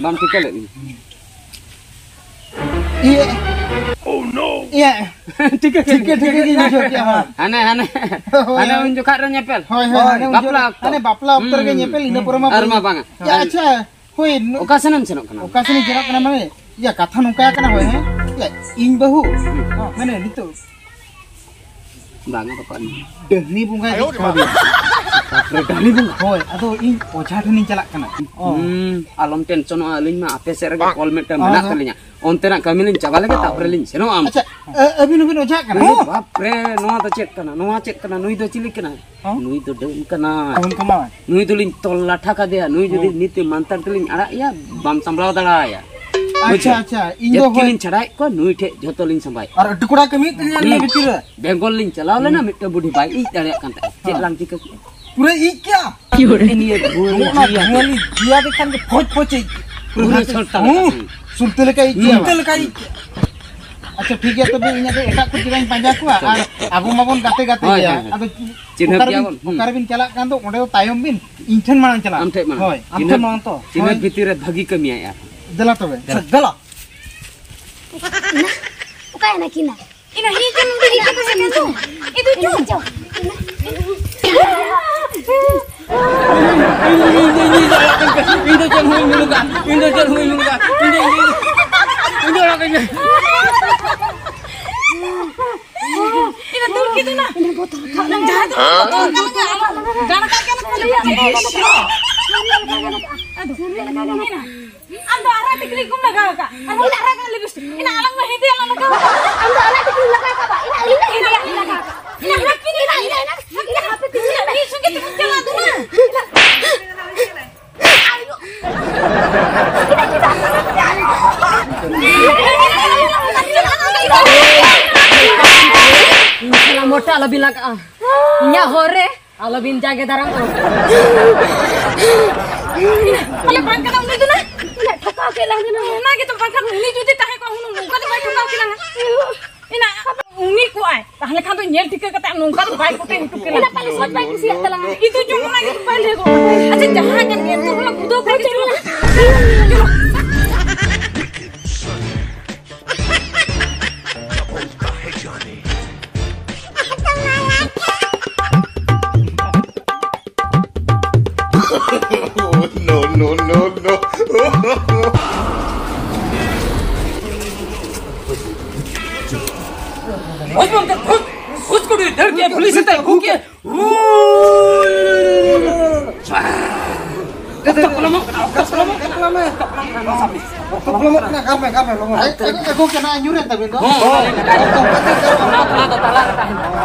ᱵᱟᱢ ᱴᱷᱤᱠᱟᱹ ᱞᱮᱫ ᱞᱤᱧᱟ? ᱤᱭᱟᱹ᱾ ᱤᱭᱟᱹ᱾ ᱴᱷᱤᱠᱟᱹ ᱠᱮᱫ ᱴᱷᱤᱠᱟᱹ, ᱴᱷᱤᱠᱟᱹ ᱜᱤᱧ ᱵᱩᱡᱷᱟᱹᱣ ᱠᱮᱜᱼᱟ, ᱦᱳᱭ᱾ ᱦᱟᱱᱮ, ᱦᱟᱱᱮ, ᱦᱳᱭ, ᱦᱟᱱᱮ ᱦᱳᱭ᱾ ᱩᱱ ᱡᱚᱠᱷᱟᱜ ᱨᱮ ᱧᱮᱯᱮᱞ᱾ ᱦᱳᱭ, ᱦᱳᱭ, ᱦᱳᱭ᱾ ᱦᱟᱱᱮ ᱩᱱ ᱵᱟᱯᱞᱟ ᱡᱚᱠᱷᱚᱱ, ᱚᱠᱛᱚ᱾ ᱦᱟᱱᱮ ᱵᱟᱯᱞᱟ ᱚᱠᱛᱚ ᱨᱮᱜᱮ ᱦᱩᱸ, ᱧᱮᱯᱮᱞ, ᱤᱱᱟᱹ ᱦᱩᱸ᱾ ᱯᱚᱨᱮ ᱢᱟ ᱟᱨ ᱵᱟᱝᱟ᱾ ᱵᱟᱝᱟ᱾ ᱭᱟ, ᱟᱪᱪᱷᱟ, ᱦᱳᱭ, ᱱᱩ-, ᱚᱠᱟ ᱥᱮᱱᱮᱢ ᱥᱮᱱᱚᱜ ᱠᱟᱱᱟ? ᱚᱠᱟ ᱥᱮᱱᱤᱧ ᱪᱟᱞᱟᱜ ᱠᱟᱱᱟ ᱢᱟᱱᱮ, ᱭᱟ, ᱠᱟᱛᱷᱟ ᱱᱚᱝᱠᱟ ᱠᱟᱱᱟ, ᱦᱳᱭ, ᱦᱮᱸ? ᱭᱟ, ᱤᱧ ᱵᱟᱹᱦᱩ, ᱦᱩᱸ᱾ ᱢᱟᱱᱮ ᱱᱤᱛᱚᱜ ᱵᱟᱝᱟ, ᱵᱟᱯᱞᱟ ᱱᱤᱭᱟᱹ᱾ ᱰᱟᱹᱦᱱᱤ ᱵᱚᱸᱜᱟᱭ ᱫᱮᱡ ᱠᱟᱣᱫᱮᱭᱟ᱾ ᱛᱟᱯᱚᱨᱮ ᱰᱟᱹᱦᱱᱤ ᱵᱚᱸᱜᱟ? ᱦᱳᱭ, ᱟᱫᱚ ᱤᱧ ᱚᱡᱷᱟ ᱴᱷᱮᱱᱤᱧ ᱪᱟᱞᱟᱜ ᱠᱟᱱᱟ᱾ ᱚ᱾ ᱦᱩᱸ, ᱟᱞᱚᱢ ᱴᱮᱱᱥᱚᱱᱚᱜᱼᱟ, ᱟᱹᱞᱤᱧ ᱢᱟ ᱟᱯᱮ ᱥᱮᱫ ᱨᱮᱜᱮ ᱠᱚᱞ ᱢᱤᱫᱴᱟᱝ ᱢᱮᱱᱟᱜ ᱛᱟᱹᱞᱤᱧᱟ᱾ ᱚᱱᱛᱮᱱᱟᱜ ᱠᱟᱹᱢᱤ ᱞᱤᱧ ᱪᱟᱵᱟ ᱞᱮᱜᱮ, ᱛᱟᱯᱚᱨᱮ ᱞᱤᱧ ᱥᱮᱱᱚᱜᱼᱟ᱾ ᱟᱪᱪᱷᱟ, ᱟ-, ᱟᱹᱵᱤᱱ ᱦᱚᱸᱵᱤᱱ ᱚᱡᱷᱟᱜ ᱠᱟᱱᱟ? ᱟᱨᱮ ᱵᱟᱯ ᱨᱮ, ᱱᱚᱣᱟ ᱫᱚ ᱪᱮᱫ ᱠᱟᱱᱟ? ᱱᱚᱣᱟ ᱪᱮᱫ ᱠᱟᱱᱟ? ᱱᱩᱭ ᱫᱚ ᱪᱤᱞᱤ ᱠᱟᱱᱟᱭ? ᱦᱚᱸ? ᱱᱩᱭ ᱫᱚ ᱰᱟᱹᱱ ᱠᱟᱱᱟᱭ᱾ ᱰᱟᱹᱱ ᱠᱟᱱᱟᱭ? ᱱᱩᱭ ᱫᱚᱞᱤᱧ ᱛᱚᱞ ᱞᱟᱴᱷᱟ ᱠᱟᱫᱮᱭᱟ, ᱱᱩᱭ ᱡᱩᱫᱤ ᱦᱚᱸ᱾ ᱱᱤᱛ ᱢᱟᱱᱛᱟᱨ ᱛᱮᱞᱤᱧ ᱟᱲᱟᱜ ᱮᱭᱟ, ᱵᱟᱢ ᱥᱟᱢᱵᱲᱟᱣ ᱫᱟᱲᱮᱭᱟᱭᱟ᱾ ᱟᱪᱪᱷᱟ, ᱵᱩᱡᱷᱟᱹᱣ? ᱟᱪᱪᱷᱟ, ᱤᱧ ᱫᱚ ᱡᱟᱹᱛᱠᱤ ᱦᱳᱭ᱾ ᱞᱤᱧ ᱪᱷᱟᱲᱟᱭᱮᱫ ᱠᱚᱣᱟ, ᱱᱩᱭ ᱴᱷᱮᱡ ᱡᱷᱚᱛᱚ ᱞᱤᱧ ᱥᱟᱢᱵᱟᱭᱮᱫ ᱠᱚᱣᱟ᱾ ᱟᱨ ᱟᱹᱰᱤ ᱠᱚᱲᱟ ᱠᱟᱹᱢᱤᱭᱮᱫ ᱛᱟᱹᱞᱤᱧᱟ ᱦᱩᱸ᱾ ᱱᱤᱭᱟᱹ ᱵᱷᱤᱛᱤᱨ ᱨᱮ᱾ ᱵᱮᱝᱜᱚᱞ ᱞᱤᱧ ᱪᱟᱞᱟᱣ ᱞᱮᱱᱟ, ᱦᱩᱸ᱾ ᱢᱤᱫᱴᱟᱝ ᱵᱩᱰᱷᱤ ᱵᱟᱭ ᱤᱡ ᱫᱟᱲᱮᱭᱟᱜ ᱠᱟᱱ ᱛᱟᱦᱮᱸᱫ᱾ ᱪᱮᱫ ᱦᱮᱸ᱾ ᱞᱟᱝ ᱪᱤᱠᱟᱹ ᱠᱮᱫᱼᱟ? ᱯᱩᱨᱟᱹ ᱤᱡ ᱠᱮᱜᱼᱟ? ᱱᱤᱭᱟᱹ ᱱᱚᱜᱼᱚ ᱱᱟ ᱡᱤᱭᱟ ᱫᱷᱩᱣᱟᱹᱞᱤ ᱡᱤᱭᱟ ᱫᱮᱠᱷᱟᱱ ᱜᱮ ᱯᱷᱚᱡ ᱯᱷᱚᱡ ᱤᱡ ᱠᱮᱜᱼᱟ᱾ ᱯᱩᱨᱟᱹ ᱥᱚᱞᱴᱟ ᱞᱮᱠᱟ᱾ ᱦᱩᱸ᱾ ᱥᱩᱞᱛᱟᱹ ᱞᱮᱠᱟ ᱤᱡ ᱦᱩᱸ᱾ ᱠᱮᱜᱼᱟ᱾ ᱥᱩᱞᱛᱟᱹ ᱞᱮᱠᱟ ᱤᱡ ᱠᱮᱜᱼᱟ᱾ ᱟᱪᱪᱷᱟ, ᱴᱷᱤᱠ ᱜᱮᱭᱟ, ᱛᱚᱵᱮ ᱤᱧ ᱟᱫᱚ ᱮᱴᱟᱜ ᱠᱚ ᱪᱮᱫᱟᱜ ᱤᱧ ᱯᱟᱸᱡᱟ ᱠᱚᱣᱟ? ᱟᱨ ᱟᱵᱚ ᱢᱟᱵᱚᱱ ᱜᱟᱛᱮ ᱜᱟᱛᱮ ᱦᱳᱭ, ᱜᱮᱭᱟ᱾ ᱦᱳᱭ, ᱦᱳᱭ᱾ ᱟᱫᱚ ᱪᱤᱱᱦᱟᱹᱯ ᱚᱠᱟᱨᱮᱵᱤᱱ, ᱜᱮᱭᱟᱵᱚᱱ᱾ ᱦᱩᱸ᱾ ᱚᱠᱟᱨᱮᱵᱤᱱ ᱪᱟᱞᱟᱜ ᱠᱟᱱ ᱫᱚ, ᱚᱸᱰᱮ ᱫᱚ ᱛᱟᱭᱚᱢ ᱵᱤᱱ, ᱤᱧ ᱴᱷᱮᱱ ᱢᱟᱲᱟᱝ ᱪᱟᱞᱟᱜ᱾ ᱟᱢ ᱴᱷᱮᱱ ᱢᱟᱲᱟᱝ᱾ ᱦᱳᱭ, ᱟᱢ ᱴᱷᱮᱱ ᱪᱤᱱᱦᱟᱹᱯ, ᱢᱟᱲᱟᱝ ᱛᱚ᱾ ᱪᱤᱱᱦᱟᱹᱯ ᱦᱳᱭ᱾ ᱵᱷᱤᱛᱤᱨ ᱨᱮ ᱵᱷᱟᱹᱜᱤ ᱠᱟᱹᱢᱤᱭᱟᱭ ᱟᱨ᱾ ᱫᱮᱞᱟ ᱛᱚᱵᱮ᱾ ᱫᱮᱞᱟ᱾ ᱫᱮᱞᱟ᱾ ᱚᱠᱟᱭᱮᱱᱟ ᱠᱤᱱᱟ? ᱤᱱᱟ ᱦᱤᱡᱩᱜ ᱱᱚᱰᱮ ᱦᱤᱡᱩᱜ ᱠᱟᱱᱟ ᱥᱮ ᱠᱤᱱᱛᱩ? ᱤᱫᱩ ᱪᱚ᱾ ᱤᱧ ᱫᱚ ᱪᱮᱫ ᱦᱚᱸ ᱵᱟᱹᱧ ᱢᱮᱱ ᱠᱟᱜᱼᱟ᱾ ᱤᱧ ᱫᱚ ᱪᱮᱫ ᱦᱚᱸ ᱵᱟᱹᱧ ᱢᱮᱱ ᱠᱟᱜᱼᱟ᱾ ᱤᱧ ᱫᱚ, ᱤᱧ ᱫᱚ, ᱤᱧ ᱫᱚ ᱚᱲᱟᱜ ᱠᱚᱧ ᱤᱧ ᱫᱚ ᱫᱩᱞ ᱠᱤᱫᱤᱧᱟ᱾ ᱡᱟᱦᱟᱸ ᱫᱚ ᱜᱟᱱ ᱠᱟᱜ ᱠᱟᱱᱟ ᱠᱚ ᱞᱟᱹᱭᱟ᱾ ᱟᱫᱚ ᱟᱨᱟᱜ ᱴᱤᱠᱞᱤ ᱠᱚᱢ ᱞᱟᱜᱟᱣ ᱟᱠᱟᱫ᱾ ᱟᱨ ᱦᱚᱸ ᱟᱨᱟᱜ ᱞᱤᱯᱤᱥᱴᱤᱠ᱾ ᱤᱱᱟ ᱟᱞᱟᱝ ᱢᱟ ᱦᱮᱸᱫᱮ ᱟᱞᱟᱝ ᱞᱟᱜᱟᱣ ᱟᱠᱟᱫ᱾ ᱟᱢ ᱫᱚ ᱟᱞᱟᱜ ᱴᱤᱠᱞᱤᱢ ᱞᱟᱜᱟᱣ ᱟᱠᱟᱫ᱾ ᱤᱱᱟ ᱟᱞᱟᱜ ᱴᱤᱠᱞᱤᱢ ᱞᱟᱜᱟᱣ ᱟᱠᱟᱫ᱾ ᱤᱱᱟ ᱦᱟᱯᱮ ᱤᱱᱟ ᱤᱱᱟ ᱤᱱᱟ ᱦᱟᱯᱮ ᱤᱱᱟ ᱢᱤᱫ ᱥᱚᱸᱜᱮ ᱛᱮᱵᱚᱱ ᱪᱟᱞᱟᱜ ᱫᱚ ᱱᱟ᱾ ᱤᱧ ᱥᱟᱞᱟᱜ ᱢᱚᱴᱟ ᱟᱞᱚᱵᱤᱱ ᱞᱟᱜᱟᱜᱼᱟ᱾ ᱤᱧᱟᱹᱜ ᱦᱚᱨ ᱨᱮ ᱟᱞᱚᱵᱤᱱ ᱡᱟᱸᱜᱮ ᱫᱟᱨᱟᱢᱚᱜᱼᱟ᱾ ᱵᱚᱞᱮ ᱵᱟᱝ ᱠᱟᱱᱟ ᱩᱱᱤ ᱫᱚ ᱱᱟ᱾ ᱤᱧᱟᱹᱜ ᱴᱷᱚᱠᱟᱣ ᱠᱮᱫ ᱞᱟᱝ ᱫᱚ ᱱᱟ᱾ ᱚᱱᱟ ᱜᱮᱛᱚ, ᱵᱟᱝᱠᱷᱟᱱ ᱩᱱᱤ ᱡᱩᱫᱤ ᱛᱟᱦᱮᱸ ᱠᱚᱜᱼᱟ, ᱦᱩᱱᱟᱹᱝ ᱱᱚᱝᱠᱟ ᱫᱚ ᱵᱟᱭ ᱴᱷᱚᱠᱟᱣ ᱠᱮᱞᱟᱝᱟ᱾ ᱤᱱᱟ ᱩᱱᱤ ᱠᱚᱜᱼᱟᱭ, ᱛᱟᱦᱞᱮ ᱠᱷᱟᱱ ᱫᱚ ᱧᱮᱞ ᱴᱷᱤᱠᱟᱹ ᱠᱟᱛᱮ ᱱᱚᱝᱠᱟ ᱫᱚ ᱵᱟᱭ ᱠᱚᱴᱮᱡ ᱦᱚᱴᱚ ᱠᱮᱞᱟᱝᱟ᱾ ᱤᱱᱟ ᱯᱟᱞᱮ ᱥᱚᱪ ᱵᱟᱭ ᱠᱩᱥᱤᱭᱟᱜ ᱛᱟᱞᱟᱝᱟ᱾ ᱤᱧ ᱫᱚ ᱪᱚᱝ ᱚᱱᱟ ᱜᱮ ᱵᱟᱭ ᱞᱟᱹᱭ ᱜᱚᱫ ᱠᱟᱫᱟ᱾ ᱟᱪᱪᱷᱟ, ᱡᱟᱦᱟᱸ ᱠᱟᱱ ᱜᱮ, ᱮᱱᱛᱮ ᱨᱮᱦᱚᱸ ᱠᱩᱫᱟᱹᱣ ᱠᱟᱛᱮ ᱪᱚᱞᱚ᱾ No, no, no, no. घुस, घुस, घुस, घुस को डर के पुलिस से घूम के ᱚᱠᱛᱚ ᱯᱚᱞᱚᱢᱚᱜ ᱠᱟᱱᱟ, ᱚᱠᱛᱚ ᱯᱚᱞᱚᱢᱚᱜ ᱠᱟᱱᱟ᱾ ᱚᱠᱛᱚ ᱯᱚᱞᱚᱢᱚᱜ ᱠᱟᱱᱟ, ᱜᱟᱨ ᱢᱮ, ᱜᱟᱨ ᱢᱮ, ᱞᱚᱜᱚᱱ᱾ ᱟᱭ, ᱟᱭ, ᱟᱹᱜᱩ ᱠᱟᱱᱟ, ᱧᱩᱨ ᱮᱱ ᱛᱟᱵᱮᱱ ᱫᱚ᱾ ᱦᱚᱸ, ᱦᱚᱸ, ᱚᱱᱟ, ᱚᱱᱟ ᱫᱚ ᱛᱟᱞᱟ ᱨᱮ ᱛᱟᱦᱮᱱᱟ, ᱚᱱᱟ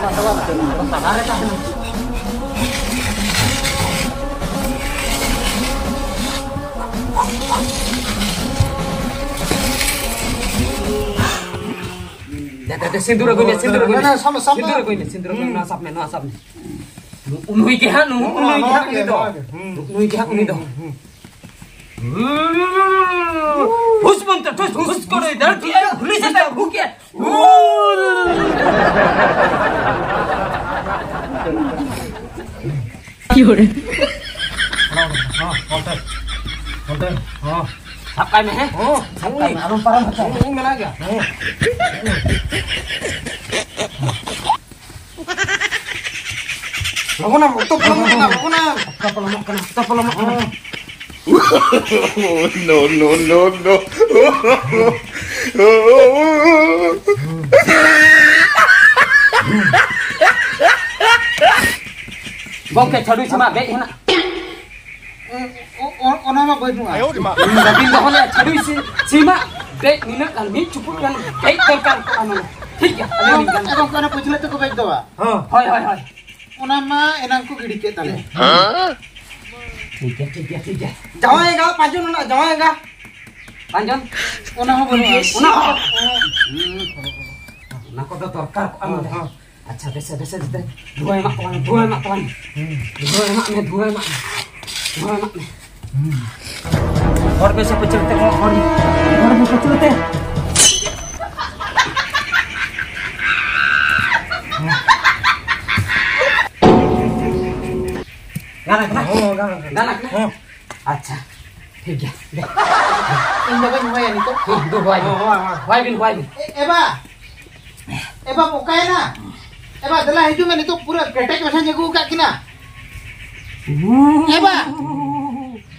ᱫᱚ ᱛᱟᱞᱟ ᱨᱮ ᱛᱟᱦᱮᱱᱟ᱾ ᱫᱮ, ᱫᱮ, ᱫᱮ, ᱥᱤᱸᱫᱩᱨ ᱟᱹᱜᱩᱭ ᱢᱮ, ᱥᱤᱸᱫᱩᱨ ᱟᱹᱜᱩᱭ ᱢᱮ᱾ ᱱᱟ, ᱱᱟ, ᱥᱟᱵ ᱢᱮ, ᱥᱟᱵ ᱢᱮ᱾ ᱥᱤᱸᱫᱩᱨ ᱟᱹᱜᱩᱭ ᱢᱮ, ᱥᱤᱸᱫᱩᱨ ᱟᱹᱜᱩᱭ ᱢᱮ, ᱱᱚᱣᱟ ᱥᱟᱵ ᱢᱮ, ᱱᱚᱣᱟ ᱥᱟᱵ ᱢᱮ᱾ ᱱᱩ-, ᱱᱩᱭ ᱜᱮ ᱦᱟᱸᱜ, ᱱᱩ-, ᱱᱩᱭ ᱜᱮ ᱦᱟᱸᱜ ᱩᱱᱤ ᱫᱚ᱾ ᱱᱩᱭ ᱜᱮ ᱦᱟᱸᱜ ᱩᱱᱤ ᱫᱚ᱾ ᱦᱩᱥ ᱢᱚᱱᱛᱨᱚ ᱴᱷᱩᱥ ᱦᱩᱥ ᱠᱚᱨᱮ ᱫᱟᱹᱲ ᱠᱮᱜᱼᱟᱭ, ᱦᱩᱞᱤ ᱥᱮᱛᱟ ᱵᱷᱩᱜ ᱠᱮᱜᱼᱟᱭ᱾ ᱦᱚᱸ, ᱦᱚᱸ, ᱦᱚᱸ᱾ ᱥᱟᱵ ᱠᱟᱭ ᱢᱮ, ᱦᱮᱸ? ᱦᱚᱸ, ᱥᱟᱵ ᱠᱟᱭ ᱢᱮ, ᱟᱞᱚᱢ ᱯᱟᱨᱚᱢ ᱦᱚᱪᱚ᱾ ᱦᱚᱸ, ᱤᱧ ᱢᱮᱱᱟᱜ ᱜᱮᱭᱟ᱾ ᱦᱚᱸ᱾ ᱞᱚᱜᱚᱱᱟᱢ, ᱚᱠᱛᱚ ᱯᱚᱞᱚᱢᱚᱜ ᱠᱟᱱᱟ, ᱞᱚᱜᱚᱱᱟᱢ᱾ ᱚᱠᱛᱚ ᱯᱚᱞᱚᱢᱚᱜ ᱠᱟᱱᱟ, ᱚᱠᱛᱚ ᱯᱚᱞᱚᱢᱚᱜ ᱠᱟᱱᱟ᱾ ᱦᱚᱸ᱾ No, no, no, no. ᱜᱚᱝᱠᱮ, ᱪᱷᱟᱹᱰᱩᱭ ᱥᱤᱢᱟ ᱵᱮᱡ ᱦᱮᱱᱟᱜ᱾ ᱚ-, ᱚ-, ᱚᱱᱟ ᱢᱟ ᱵᱟᱹᱱᱩᱜᱼᱟ᱾ ᱵᱟᱹᱵᱤᱱ ᱫᱚᱦᱚ ᱞᱮᱫᱼᱟ, ᱪᱷᱟᱹᱰᱩᱭ ᱥᱤ-, ᱥᱤᱢᱟ ᱵᱮᱡ ᱱᱤᱱᱟᱹᱜ ᱜᱟᱱ, ᱢᱤᱫ ᱪᱩᱯᱩᱫ ᱜᱟᱱ ᱵᱮᱡ ᱫᱚᱨᱠᱟᱨ ᱠᱚᱜᱼᱟ ᱱᱚᱰᱮ᱾ ᱴᱷᱤᱠ ᱜᱮᱭᱟ, ᱟᱹᱞᱤᱧ ᱞᱤᱧ ᱜᱟᱱ᱾ ᱮ ᱜᱚᱝᱠᱮ, ᱚᱱᱟ ᱯᱟᱹᱪᱷᱞᱟᱹ ᱛᱮᱠᱚ ᱵᱮᱡ ᱫᱚ ᱵᱟ? ᱦᱳᱭ, ᱦᱳᱭ, ᱦᱳᱭ᱾ ᱚᱱᱟ ᱢᱟ ᱮᱱᱟᱝ ᱠᱚ ᱜᱤᱰᱤ ᱠᱮᱫ ᱛᱟᱞᱮ᱾ ᱴᱷᱤᱠ ᱜᱮᱭᱟ, ᱴᱷᱤᱠ ᱜᱮᱭᱟ, ᱴᱷᱤᱠ ᱜᱮᱭᱟ᱾ ᱡᱟᱶᱟᱭ ᱮᱸᱜᱟ, ᱯᱟᱸᱡᱚᱱ ᱨᱮᱱᱟᱜ ᱡᱟᱶᱟᱭ ᱮᱸᱜᱟ᱾ ᱯᱟᱸᱡᱚᱱ? ᱚᱱᱟ ᱦᱚᱸ ᱵᱟᱹᱱᱩᱜᱼᱟ᱾ ᱚᱱᱟ ᱦᱚᱸ? ᱚᱱᱟ ᱠᱚᱫᱚ ᱫᱚᱨᱠᱟᱨ ᱠᱚᱜᱼᱟ ᱱᱚᱰᱮ᱾ ᱦᱚᱸ᱾ ᱟᱪᱪᱷᱟ, ᱵᱮᱥ, ᱵᱮᱥ, ᱵᱮᱥ᱾ ᱫᱷᱩᱣᱟᱹ ᱮᱢᱟᱜ ᱛᱟᱞᱟᱝ, ᱫᱷᱩᱣᱟᱹ ᱮᱢᱟᱜ ᱛᱟᱞᱟᱝ᱾ ᱦᱩᱸ᱾ ᱫᱷᱩᱣᱟᱹ ᱮᱢᱟᱜ ᱢᱮ, ᱫᱷᱩᱣᱟᱹ ᱮᱢᱟᱜ ᱢᱮ᱾ ᱫᱷᱩᱣᱟᱹ ᱮᱢᱟᱜ ᱢᱮ᱾ ᱦᱩᱸ᱾ ᱦᱚᱲ ᱢᱮᱥᱟ ᱯᱟᱹᱪᱷᱞᱟᱹ ᱛᱮ, ᱦᱚᱲ, ᱦᱚᱲ, ᱦᱚᱲ ᱢᱮᱥᱟ ᱯᱟᱹᱪᱷᱞᱟᱹ ᱛᱮ᱾ ᱜᱟᱱ ᱟᱠᱟᱱᱟ? ᱦᱚᱸ, ᱜᱟᱱ ᱟᱠᱟᱱᱟ᱾ ᱜᱟᱱ ᱟᱠᱟᱱᱟ? ᱦᱚᱸ᱾ ᱟᱪᱪᱷᱟ, ᱴᱷᱤᱠ ᱜᱮᱭᱟ, ᱫᱮ᱾ ᱤᱧ ᱫᱚ ᱵᱟᱹᱧ ᱦᱚᱦᱚᱭᱟ ᱱᱤᱛᱚᱜ᱾ ᱦᱚᱸ, ᱫᱩ ᱦᱚᱦᱚᱭ ᱵᱤᱱ᱾ ᱦᱚᱸ, ᱦᱚᱦᱚᱭ, ᱦᱚᱦᱚᱭ᱾ ᱦᱚᱦᱚᱭ ᱵᱤᱱ, ᱦᱚᱦᱚᱭ ᱵᱤᱱ᱾ ᱮ, ᱮᱵᱟ! ᱮᱵᱟ, ᱚᱠᱟᱭᱮᱱᱟ? ᱮᱵᱟ, ᱫᱮᱞᱟ ᱦᱤᱡᱩᱜ ᱢᱮ, ᱱᱤᱛᱚᱜ ᱯᱩᱨᱟᱹ ᱠᱮᱴᱮᱡ ᱢᱟᱪᱷᱟᱧ ᱟᱹᱜᱩ ᱟᱠᱟᱫ ᱠᱤᱱᱟ᱾ ᱮᱵᱟ!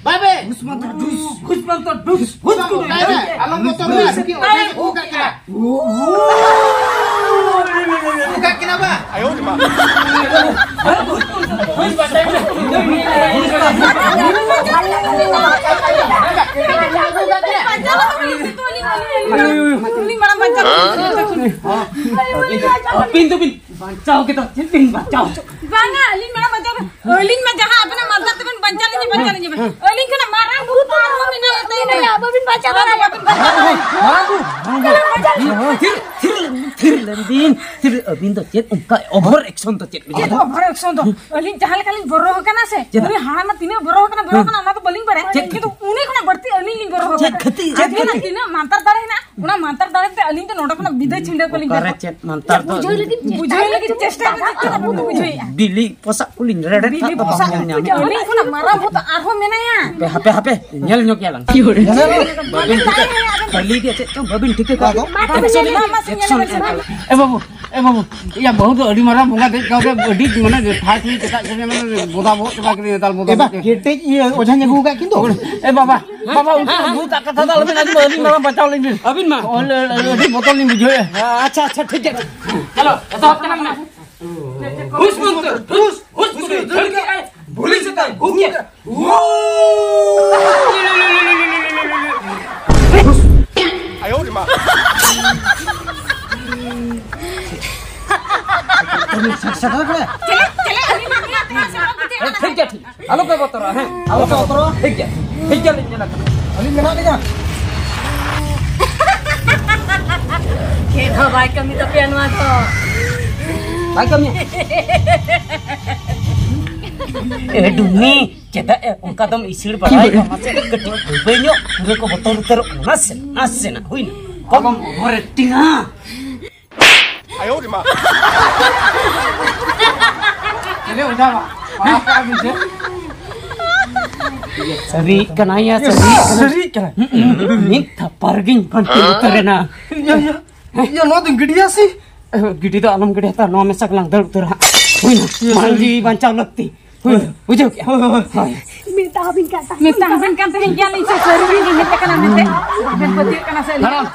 ᱵᱟᱵᱮ! ᱦᱩᱥᱢᱟᱱᱛᱚ ᱰᱩᱥ, ᱦᱩᱥᱢᱟᱱᱛᱚ ᱰᱩᱥ, ᱦᱩᱥ ᱵᱟᱝ, ᱠᱚ ᱚᱠᱟᱭᱮᱱᱟ? ᱟᱞᱚᱢ ᱵᱚᱛᱚᱨᱚᱜᱼᱟ, ᱰᱩᱥ᱾ ᱟᱹᱰᱤ ᱚᱡᱷᱟᱧ ᱟᱹᱜᱩ ᱟᱠᱟᱫ ᱠᱤᱱᱟ᱾ ᱟᱹᱜᱩ ᱟᱠᱟᱫ ᱠᱤᱱᱟ ᱵᱟ? ᱩᱱᱤ ᱢᱟᱲᱟᱝ ᱵᱟᱧᱪᱟᱣ ᱠᱮᱫᱟ᱾ ᱟᱹᱵᱤᱱ ᱫᱚᱵᱤᱱ ᱵᱟᱧᱪᱟᱣ ᱠᱮᱫᱟ, ᱪᱮᱫ ᱵᱤᱱ ᱵᱟᱧᱪᱟᱣ? ᱵᱟᱝᱟ, ᱟᱹᱞᱤᱧ ᱢᱟᱲᱟᱝ ᱵᱟᱧᱪᱟᱣ ᱠᱮᱫᱟ᱾ ᱟᱹᱞᱤᱧ ᱢᱟ ᱡᱟᱦᱟᱸ ᱟᱵᱤᱱᱟᱜ ᱢᱟᱨᱥᱟᱞ ᱛᱮᱵᱤᱱ ᱵᱟᱧᱪᱟᱣ ᱞᱤᱧᱟ, ᱵᱟᱧᱪᱟᱣ ᱞᱤᱧᱟ ᱵᱤᱱ᱾ ᱟᱹᱞᱤᱧ ᱠᱷᱚᱱᱟᱜ ᱢᱟᱨᱟᱝ ᱵᱩᱨᱩ ᱫᱚ ᱟᱨᱦᱚᱸ ᱢᱮᱱᱟᱭᱟ, ᱛᱟᱭ ᱢᱮᱱᱟᱭᱟ, ᱵᱟᱹᱵᱤᱱ ᱵᱟᱧᱪᱟᱣ ᱫᱟᱲᱮᱭᱟᱜᱼᱟ᱾ ᱢᱟᱨᱟᱝ ᱵᱩᱨᱩ, ᱢᱟᱨᱟᱝ ᱵᱩᱨᱩ᱾ ᱛᱷᱤᱨ, ᱛᱷᱤᱨ, ᱛᱷᱤᱨ᱾ ᱟᱹᱵᱤᱱ, ᱟᱹᱵᱤᱱ ᱫᱚ ᱪᱮᱫ ᱚᱱᱠᱟ ᱳᱵᱷᱟᱨ ᱮᱠᱥᱚᱱ ᱫᱚ ᱪᱮᱫ ᱵᱤᱱ ᱪᱮᱫ ᱳᱵᱷᱟᱨ ᱮᱠᱥᱚᱱ ᱫᱚ? ᱟᱹᱞᱤᱧ ᱡᱟᱦᱟᱸ ᱞᱮᱠᱟ ᱞᱤᱧ ᱵᱚᱨᱚ ᱟᱠᱟᱱᱟ ᱥᱮ, ᱪᱮᱫᱟᱜ? ᱩᱱᱤ ᱦᱟᱲᱟᱢ ᱢᱟ ᱛᱤᱱᱟᱹᱜ ᱵᱚᱨᱚ ᱟᱠᱟᱱᱟ, ᱵᱚᱨᱚ ᱟᱠᱟᱱᱟ, ᱚᱱᱟ ᱫᱚ ᱵᱟᱹᱞᱤᱧ ᱵᱟᱲᱟᱭᱟ᱾ ᱪᱮᱫ ᱠᱤᱱᱛᱩ ᱠᱷᱟᱹᱛᱤᱨ? ᱩᱱᱤ ᱠᱷᱚᱱᱟᱜ ᱵᱟᱹᱲᱛᱤ ᱟᱹᱞᱤᱧ ᱞᱤᱧ ᱵᱚᱨᱚ ᱪᱮᱫ ᱟᱠᱟᱱᱟ᱾ ᱠᱷᱟᱹᱛᱤᱨ? ᱪᱮᱫ ᱟᱹᱵᱤᱱᱟᱜ ᱠᱷᱟᱹᱛᱤᱨ? ᱛᱤᱱᱟᱹᱜ ᱢᱟᱱᱛᱟᱨ ᱫᱟᱲᱮ ᱦᱮᱱᱟᱜᱼᱟ, ᱚᱱᱟ ᱢᱟᱱᱛᱟᱨ ᱫᱟᱲᱮ ᱛᱮ ᱟᱹᱞᱤᱧ ᱫᱚ ᱱᱚᱰᱮ ᱠᱷᱚᱱᱟᱜ ᱵᱤᱫᱟᱹᱭ ᱪᱷᱤᱸᱰᱟᱹᱣ ᱠᱚᱞᱤᱧ ᱚᱠᱟᱨᱮ ᱵᱮᱱᱟᱣᱟ᱾ ᱪᱮᱫ ᱢᱟᱱᱛᱟᱨ ᱵᱩᱡᱷᱟᱹᱣ ᱫᱚ? ᱞᱟᱹᱜᱤᱫ, ᱵᱩᱡᱷᱟᱹᱣ ᱞᱟᱹᱜᱤᱫ ᱪᱮᱥᱴᱟ ᱠᱟᱛᱮ ᱪᱮᱫ ᱟᱵᱚ ᱵᱚᱱ ᱵᱩᱡᱷᱟᱹᱣᱮᱫᱼᱟ? ᱵᱤᱞᱤ ᱯᱚᱥᱟᱜ ᱠᱚᱞᱤᱧ ᱨᱮᱲᱮᱫ ᱵᱤᱞᱤ ᱠᱟᱜ ᱯᱚᱥᱟᱜ ᱵᱟᱵᱮᱱ ᱧᱟᱢᱮᱫ᱾ ᱟᱹᱞᱤᱧ ᱠᱷᱚᱱᱟᱜ ᱢᱟᱨᱟᱝ ᱵᱷᱩᱛ ᱟᱨᱦᱚᱸ ᱢᱮᱱᱟᱭᱟ᱾ ᱦᱟᱯᱮ, ᱦᱟᱯᱮ, ᱦᱟᱯᱮ, ᱧᱮᱞ ᱧᱚᱜ ᱜᱮᱭᱟᱞᱟᱝ᱾ ᱵᱟᱹᱵᱤᱱ ᱴᱷᱤᱠᱟᱹ, ᱠᱷᱟᱹᱞᱤ ᱜᱮ ᱪᱮᱫ ᱪᱚᱝ ᱵᱟᱹᱵᱤᱱ ᱴᱷᱤᱠᱟᱹ ᱠᱟᱜ᱾ ᱟᱫᱚ? ᱢᱟ, ᱢᱟ, ᱢᱟ, ᱢᱟ, ᱮᱠᱥᱚᱱ ᱢᱟ, ᱢᱟ, ᱮᱢ ᱢᱟ, ᱠᱟᱜ᱾ ᱮ ᱵᱟᱹᱵᱩ, ᱮ ᱵᱟᱹᱵᱩ, ᱤᱭᱟᱹ, ᱵᱟᱹᱦᱩ ᱫᱚ ᱟᱹᱰᱤ ᱢᱟᱨᱟᱝ ᱵᱚᱸᱜᱟ ᱫᱮᱡ ᱠᱟᱣ ᱜᱮ, ᱟᱹᱰᱤ ᱢᱟᱱᱮ ᱴᱷᱟᱴ ᱦᱩᱭ ᱪᱮᱫᱟᱜ ᱥᱮ ᱢᱟᱱᱮ ᱵᱚᱫᱟ ᱵᱚᱦᱚᱜ ᱪᱟᱵᱟ ᱠᱮᱫᱮᱧᱟ ᱱᱮᱛᱟᱨ ᱵᱚᱫᱟ ᱮ ᱵᱟ, ᱵᱚᱦᱚᱜ ᱛᱮ᱾ ᱠᱮᱴᱮᱡ ᱤᱭᱟᱹ ᱚᱡᱷᱟᱧ ᱟᱹᱜᱩ ᱟᱠᱟᱫ ᱠᱤᱱ ᱫᱚ᱾ ᱮ ᱵᱟᱵᱟ, ᱵᱟᱵᱟ, ᱩᱱᱠᱩ ᱵᱷᱩᱛᱟᱜ ᱠᱟᱛᱷᱟ ᱫᱚ ᱟᱞᱚᱵᱤᱱ ᱟᱸᱡᱚᱢᱟ, ᱟᱹᱞᱤᱧ ᱢᱟᱨᱟᱝ ᱵᱟᱧᱪᱟᱣ ᱞᱤᱧ ᱵᱤᱱ᱾ ᱟᱹᱵᱤᱱ ᱢᱟ᱾ ᱚ, ᱟᱹᱰᱤ ᱵᱚᱛᱚᱨ ᱞᱤᱧ ᱵᱩᱡᱷᱟᱹᱣᱮᱫᱼᱟ᱾ ᱟᱪᱪᱷᱟ, ᱟᱪᱪᱷᱟ, ᱴᱷᱤᱠ ᱜᱮᱭᱟ᱾ ᱪᱚᱞᱚ, ᱮᱛᱚᱦᱚᱵ ᱛᱟᱞᱟᱝ ᱢᱮ᱾ ᱦᱩᱥ ᱢᱚᱱᱛᱨᱚ, ᱦᱩᱥ, ᱦᱩᱥ ᱢᱚᱱᱛᱨᱚ, ᱫᱟᱹᱲ ᱠᱮᱜᱼᱟᱭ, ᱵᱷᱩᱞᱤ ᱪᱮᱛᱟᱱ, ᱵᱷᱩᱞ ᱪᱮᱛᱟᱱ᱾ ᱦᱩᱥ᱾ ᱥᱮᱴᱮᱨ ᱠᱟᱱᱟ? ᱪᱮᱞᱮ, ᱪᱮᱞᱮ, ᱩᱱᱤ ᱢᱟ ᱩᱱᱤ ᱟᱛᱨᱟ ᱥᱮ ᱵᱟᱝ ᱵᱩᱡᱷᱟᱹᱜ ᱠᱟᱱᱟ᱾ ᱴᱷᱤᱠ ᱜᱮᱭᱟ, ᱴᱷᱤᱠ᱾ ᱟᱞᱚ ᱯᱮ ᱵᱚᱛᱚᱨᱚᱜᱼᱟ, ᱦᱮᱸ? ᱟᱞᱚ ᱯᱮ ᱵᱚᱛᱚᱨᱚᱜᱼᱟ᱾ ᱴᱷᱤᱠ ᱜᱮᱭᱟ, ᱴᱷᱤᱠ ᱜᱮᱭᱟ, ᱞᱤᱧ ᱧᱮᱞ ᱟᱠᱟᱫᱟ᱾ ᱟᱹᱞᱤᱧ ᱢᱮᱱᱟᱜ ᱞᱤᱧᱟ᱾ ᱪᱮᱫ ᱦᱚᱸ ᱵᱟᱭ ᱠᱟᱹᱢᱤ ᱛᱟᱯᱮᱭᱟ ᱱᱚᱣᱟ ᱫᱚ᱾ ᱵᱟᱭ ᱠᱟᱹᱢᱤᱭᱟ᱾ ᱮ ᱰᱩᱢᱱᱤ, ᱪᱮᱫᱟᱜ ᱮ ᱚᱱᱠᱟ ᱫᱚᱢ ᱤᱥᱤᱲ ᱵᱟᱲᱟᱭᱮᱫᱟ? ᱢᱟᱥᱮ ᱠᱟᱹᱴᱤᱡ ᱵᱟᱹᱭ ᱧᱚᱜ, ᱯᱩᱨᱟᱹ ᱠᱚ ᱵᱚᱛᱚᱨ ᱩᱛᱟᱹᱨᱚᱜ ᱠᱟᱱᱟ᱾ ᱱᱟᱥᱮ, ᱱᱟᱥᱮᱱᱟᱜ ᱦᱩᱭᱱᱟ᱾ ᱠᱚᱢ ᱚᱵᱷᱟᱨ ᱮᱠᱴᱤᱝᱟ᱾ ᱪᱤᱞᱤ ᱚᱡᱷᱟ ᱵᱟ? ᱯᱟᱲᱦᱟᱣ ᱠᱟᱜᱼᱟ ᱵᱤᱱ ᱥᱮ? ᱥᱟᱹᱨᱤ ᱠᱟᱱᱟᱭ ᱭᱟ, ᱥᱟᱹᱨᱤ ᱠᱟᱱᱟᱭ᱾ ᱥᱟᱹᱨᱤ ᱠᱟᱱᱟᱭ᱾ ᱢᱤᱫ ᱛᱷᱟᱯᱟᱨ ᱜᱤᱧ ᱯᱟᱱᱛᱮ ᱩᱛᱟᱹᱨᱮᱱᱟ᱾ ᱤᱭᱟᱹ, ᱤᱭᱟᱹ, ᱤᱭᱟᱹ, ᱱᱚᱣᱟ ᱫᱚᱧ ᱜᱤᱰᱤᱭᱟ ᱥᱮ? ᱜᱤᱰᱤ ᱫᱚ ᱟᱞᱚᱢ ᱜᱤᱰᱤ ᱦᱟᱛᱟᱲᱟ, ᱱᱚᱣᱟ ᱢᱮᱥᱟ ᱜᱮᱞᱟᱝ ᱫᱟᱹᱲ ᱩᱛᱟᱹᱨᱟ ᱦᱟᱸᱜ᱾ ᱦᱩᱭᱱᱟ, ᱢᱟᱲᱟᱝ ᱡᱤᱣᱤ ᱵᱟᱧᱪᱟᱣ ᱞᱟᱹᱠᱛᱤ᱾ ᱦᱩᱭᱱᱟ, ᱵᱩᱡᱷᱟᱹᱣ ᱠᱮᱜᱼᱟ? ᱦᱳᱭ, ᱦᱳᱭ, ᱦᱳᱭ᱾ ᱦᱳᱭ᱾ ᱢᱮᱛᱟ ᱦᱟᱵᱤᱱ ᱠᱟᱱ ᱛᱟᱦᱮᱸ᱾ ᱢᱮᱛᱟ ᱦᱟᱵᱤᱱ ᱠᱟᱱ ᱛᱟᱦᱮᱸ ᱜᱮᱭᱟᱞᱤᱧ ᱥᱮ, ᱥᱟᱹᱨᱤ ᱜᱮ ᱦᱮᱡ ᱟᱠᱟᱱᱟ ᱢᱮᱱᱛᱮ᱾ ᱵᱟᱵᱮᱱ ᱯᱟᱹᱛᱭᱟᱹᱜ ᱠᱟᱱᱟ ᱥᱮ? ᱦᱟᱲᱟᱢ,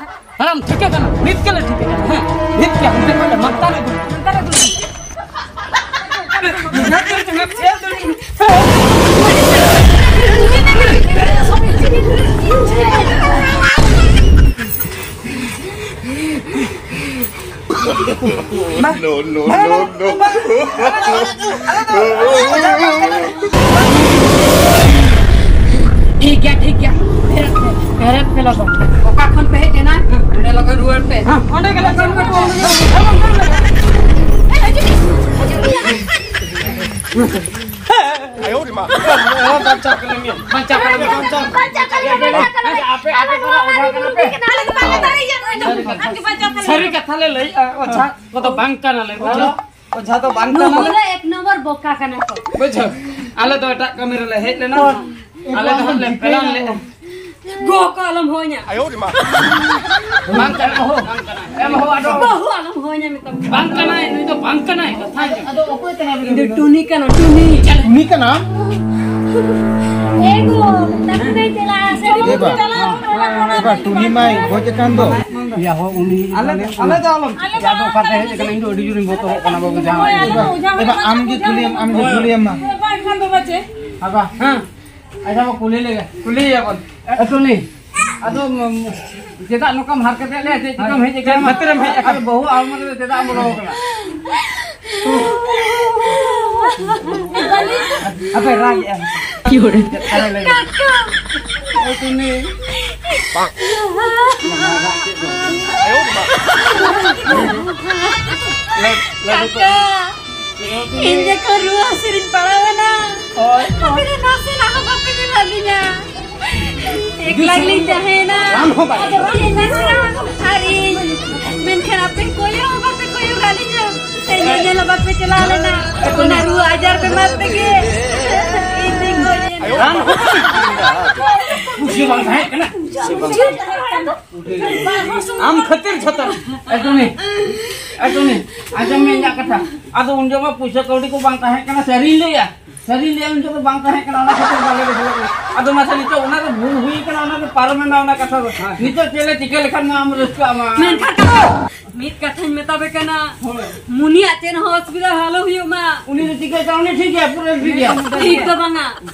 ᱦᱟᱲᱟᱢ, ᱴᱷᱤᱠᱟᱹ ᱠᱟᱱᱟ, ᱱᱤᱛ ᱜᱮᱞᱮ ᱴᱷᱤᱠᱟᱹ ᱠᱟᱱᱟ, ᱦᱮᱸ, ᱱᱤᱛ ᱜᱮ ᱦᱟᱱᱛᱮ ᱠᱷᱚᱱ ᱞᱮ ᱢᱟᱱᱛᱟᱨ ᱟᱹᱜᱩ᱾ ᱢᱟᱱᱛᱟᱨ ᱟᱹᱜᱩ᱾ No, no, no, no. ᱴᱷᱤᱠ ᱜᱮᱭᱟ, ᱴᱷᱤᱠ ᱜᱮᱭᱟ᱾ ᱵᱮᱨᱮᱫ ᱯᱮ, ᱵᱮᱨᱮᱫ ᱯᱮ ᱞᱚᱜᱚᱱ᱾ ᱚᱠᱟ ᱠᱷᱚᱱ ᱯᱮ ᱦᱮᱡ ᱮᱱᱟ? ᱚᱸᱰᱮ ᱞᱚᱜᱚᱱ ᱨᱩᱣᱟᱹᱲ ᱯᱮ᱾ ᱦᱮᱸ, ᱚᱸᱰᱮ ᱜᱮ ᱞᱚᱜᱚᱱ ᱨᱩᱣᱟᱹᱲ ᱯᱮ᱾ ᱟᱭᱳ ᱨᱮ ᱢᱟ᱾ ᱵᱟᱧᱪᱟᱣ ᱠᱟᱞᱮ ᱢᱮ᱾ ᱵᱟᱧᱪᱟᱣ ᱠᱟᱞᱮ ᱢᱮ᱾ ᱵᱟᱧᱪᱟᱣ ᱠᱟᱞᱮ ᱢᱮ᱾ ᱵᱟᱧᱪᱟᱣ ᱠᱟᱞᱮ ᱢᱮ᱾ ᱟᱯᱮ, ᱟᱯᱮ ᱠᱚ ᱚᱡᱷᱟ ᱠᱟᱱᱟ ᱯᱮ᱾ ᱟᱞᱮ ᱫᱚ ᱵᱟᱞᱮ ᱫᱟᱲᱮᱭᱟᱜᱼᱟ᱾ ᱟᱨᱠᱤ ᱵᱟᱧᱪᱟᱣ ᱠᱟᱞᱮ ᱢᱮ᱾ ᱥᱟᱹᱨᱤ ᱠᱟᱛᱷᱟ ᱞᱮ ᱞᱟᱹᱭᱮᱜᱼᱟ, ᱚᱡᱷᱟ ᱠᱚᱫᱚ ᱵᱟᱝ ᱠᱟᱱᱟᱞᱮ, ᱵᱩᱡᱷᱟᱹᱣ? ᱚᱡᱷᱟ ᱫᱚ ᱵᱟᱝ ᱱᱩᱠᱩ ᱠᱟᱱᱟᱞᱮ᱾ ᱫᱚ ᱮᱠ ᱱᱚᱢᱵᱚᱨ ᱵᱚᱠᱟ ᱠᱟᱱᱟ ᱠᱚ᱾ ᱵᱩᱡᱷᱟᱹᱣ? ᱟᱞᱮ ᱫᱚ ᱮᱴᱟᱜ ᱠᱟᱹᱢᱤ ᱨᱮᱞᱮ ᱦᱮᱡ ᱞᱮᱱᱟ᱾ ᱟᱞᱮ ᱫᱚ ᱦᱟᱸᱜ ᱞᱮ ᱯᱞᱟᱱ ᱞᱮᱜᱼᱟ᱾ ᱜᱚ ᱠᱚ ᱟᱞᱚᱢ ᱦᱚᱧᱟ᱾ ᱟᱭᱳ ᱨᱮ ᱢᱟ᱾ ᱵᱟᱝ ᱠᱟᱱᱟ, ᱵᱟᱝ ᱠᱟᱱᱟ᱾ ᱮᱢ ᱦᱚ ᱟᱫᱚ᱾ ᱵᱟᱹᱦᱩ ᱟᱞᱚᱢ ᱦᱚᱧᱟ ᱢᱮᱛᱟᱢ ᱠᱟᱱᱟ᱾ ᱵᱟᱝ ᱠᱟᱱᱟᱭ, ᱱᱩᱭ ᱫᱚ ᱵᱟᱝ ᱠᱟᱱᱟᱭ, ᱠᱟᱛᱷᱟ ᱟᱸᱡᱚᱢ᱾ ᱟᱫᱚ ᱚᱠᱚᱭ ᱠᱟᱱᱟ ᱵᱤᱱ? ᱤᱧ ᱫᱚ ᱴᱩᱱᱤ ᱠᱟᱱᱟ, ᱴᱩᱱᱤ᱾ ᱩᱱᱤ ᱠᱟᱱᱟᱢ? ᱮ ᱜᱚ, ᱛᱟᱠᱚ ᱫᱚᱭ ᱪᱟᱞᱟᱜᱼᱟ, ᱥᱮ ᱮ ᱵᱟ, ᱪᱟᱞᱟᱜᱼᱟ, ᱮ ᱵᱟ, ᱴᱩᱱᱤ ᱢᱟᱭ ᱜᱚᱡ ᱟᱠᱟᱱ ᱫᱚ᱾ ᱭᱟ ᱦᱚ, ᱩᱱᱤ ᱟᱞᱮ, ᱟᱞᱮ ᱫᱚ ᱟᱞᱚᱢ᱾ ᱟᱞᱮ ᱫᱚ ᱟᱫᱚ ᱚᱠᱟᱛᱮ ᱦᱮᱡ ᱟᱠᱟᱱᱟ? ᱤᱧ ᱫᱚ ᱟᱹᱰᱤ ᱡᱳᱨᱤᱧ ᱵᱚᱛᱚᱨᱚᱜ ᱠᱟᱱᱟ ᱵᱟᱹᱵᱩ, ᱡᱟᱦᱟᱸ ᱦᱳᱭ, ᱟᱞᱮ ᱫᱚ ᱚᱡᱷᱟ ᱮ ᱵᱟ, ᱟᱢ ᱜᱮ ᱠᱩᱞᱤᱭᱮᱢ, ᱟᱢ ᱜᱮ ᱠᱩᱞᱤᱭᱮᱢ ᱢᱟ᱾ ᱦᱳᱭ, ᱵᱟᱝ ᱠᱷᱟᱱ ᱫᱚ ᱵᱟᱪᱮ᱾ ᱦᱟᱵᱟ, ᱦᱮᱸ᱾ ᱟᱪᱪᱷᱟ, ᱵᱚ ᱠᱩᱞᱤ ᱞᱮᱜᱮ, ᱠᱩᱞᱤᱭᱮᱭᱟᱵᱚᱱ᱾ ᱮ, ᱴᱩᱱᱤ, ᱟᱫᱚ, ᱩᱢ, ᱪᱮᱫᱟᱜ ᱱᱚᱝᱠᱟᱢ ᱦᱟᱨᱠᱮᱛᱮᱫ ᱞᱮᱭᱟ? ᱪᱮᱫ ᱪᱤᱠᱟᱹᱢ ᱦᱮᱡ ᱟᱠᱟᱱᱟ? ᱪᱮᱫ ᱠᱷᱟᱹᱛᱤᱨᱮᱢ ᱦᱮᱡ ᱟᱠᱟᱱᱟ? ᱟᱨ ᱵᱟᱹᱦᱩ ᱟᱞᱢᱟᱨᱤ ᱨᱮ ᱪᱮᱫᱟᱜ ᱮᱢ ᱵᱚᱞᱚ ᱟᱠᱟᱱᱟ? ᱟᱯᱮ ᱨᱟᱜ ᱮᱜᱼᱟ᱾ ᱪᱮᱫ ᱠᱟᱨᱮ ᱞᱟᱹᱭ ᱢᱮ? ᱳᱭ ᱴᱩᱱᱤ᱾ ᱞᱟᱹᱰᱩ, ᱞᱟᱹᱰᱩ ᱠᱚ᱾ ᱠᱟᱠᱟ, ᱤᱧ ᱡᱚᱠᱷᱚᱱ ᱨᱩᱣᱟᱹ ᱦᱟᱹᱥᱩ ᱨᱤᱧ ᱯᱟᱲᱟᱣ ᱮᱱᱟ, ᱦᱳᱭ᱾ ᱟᱯᱮ ᱫᱚ ᱱᱟᱥᱮᱱᱟᱜ ᱦᱚᱸ ᱵᱟᱯᱮ ᱧᱮᱞ ᱞᱤᱧᱟ᱾ ᱮᱠᱞᱟ ᱜᱮᱞᱤᱧ ᱛᱟᱦᱮᱸᱭᱮᱱᱟ᱾ ᱨᱟᱱ ᱦᱚᱸ ᱵᱟᱭ ᱟᱫᱚ ᱤᱧ ᱱᱟᱥᱮᱱᱟᱜ ᱦᱚᱸ ᱟᱨ ᱤᱧ, ᱢᱮᱱᱠᱷᱟᱱ ᱟᱯᱮ ᱠᱚᱭᱚᱜ ᱦᱚᱸ ᱵᱟᱯᱮ ᱠᱚᱭᱚᱜ ᱟᱹᱞᱤᱧᱟ᱾ ᱥᱮ ᱧᱮᱧᱮᱞ ᱦᱚᱸ ᱵᱟᱯᱮ ᱪᱟᱞᱟᱣ ᱞᱮᱱᱟ᱾ ᱚᱱᱟ ᱨᱩᱣᱟᱹ ᱟᱡᱟᱨ ᱵᱮᱢᱟᱨ ᱛᱮᱜᱮ ᱤᱧ ᱫᱩᱧ ᱜᱚᱡ ᱮᱱᱟ᱾ ᱨᱟᱱ ᱦᱚᱸ ᱵᱟᱭ ᱵᱩᱡᱷᱟᱹᱣ ᱵᱟᱝ ᱛᱟᱦᱮᱸ ᱠᱟᱱᱟ᱾ ᱟᱢ ᱠᱷᱟᱹᱛᱤᱨ ᱡᱷᱚᱛᱚ᱾ ᱮ ᱴᱩᱱᱤ, ᱮ ᱴᱩᱱᱤ, ᱟᱸᱡᱚᱢ ᱢᱮ ᱤᱧᱟᱹᱜ ᱠᱟᱛᱷᱟ᱾ ᱟᱫᱚ ᱩᱱ ᱡᱚᱠᱷᱚᱱ ᱯᱩᱭᱥᱟᱹ ᱠᱟᱹᱣᱰᱤ ᱠᱚ ᱵᱟᱝ ᱛᱟᱦᱮᱸ ᱠᱟᱱᱟ, ᱥᱟᱹᱨᱤᱧ ᱞᱟᱹᱭᱟ, ᱥᱟᱹᱨᱤᱧ ᱞᱟᱹᱭᱟ, ᱩᱱ ᱡᱚᱠᱷᱚᱱ ᱵᱟᱝ ᱛᱟᱦᱮᱸ ᱠᱟᱱᱟ, ᱚᱱᱟ ᱠᱷᱟᱹᱛᱤᱨ ᱵᱟᱞᱮ ᱵᱮᱥᱚᱜ ᱠᱟᱱᱟ᱾ ᱟᱫᱚ ᱢᱟᱥᱮ ᱱᱤᱛᱚᱜ ᱚᱱᱟ ᱫᱚ ᱵᱷᱩᱞ ᱦᱩᱭ ᱠᱟᱱᱟ, ᱚᱱᱟ ᱫᱚ ᱯᱟᱨᱚᱢ ᱮᱱᱟ ᱚᱱᱟ ᱠᱟᱛᱷᱟ ᱫᱚ᱾ ᱦᱮᱸ᱾ ᱱᱤᱛᱚᱜ ᱪᱮᱫ ᱞᱮ ᱪᱤᱠᱟᱹ ᱞᱮᱠᱷᱟᱱ ᱢᱟ ᱟᱢ ᱨᱟᱹᱥᱠᱟᱹᱜ ᱟᱢᱟ? ᱢᱮᱱᱠᱷᱟᱱ ᱢᱤᱫ ᱠᱟᱛᱷᱟᱧ ᱢᱮᱛᱟ ᱯᱮ ᱠᱟᱱᱟ, ᱦᱳᱭ᱾ ᱢᱩᱱᱤᱭᱟᱜ ᱪᱮᱫ ᱦᱚᱸ ᱚᱥᱩᱵᱤᱫᱷᱟ ᱟᱞᱚ ᱦᱩᱭᱩᱜ ᱢᱟ᱾ ᱩᱱᱤ ᱫᱚ ᱪᱤᱠᱟᱹ ᱠᱟᱱᱟ? ᱩᱱᱤ ᱴᱷᱤᱠ ᱜᱮᱭᱟ, ᱯᱩᱨᱟᱹ ᱴᱷᱤᱠ ᱜᱮᱭᱟ᱾ ᱴᱷᱤᱠ ᱫᱚ ᱵᱟᱝᱟ,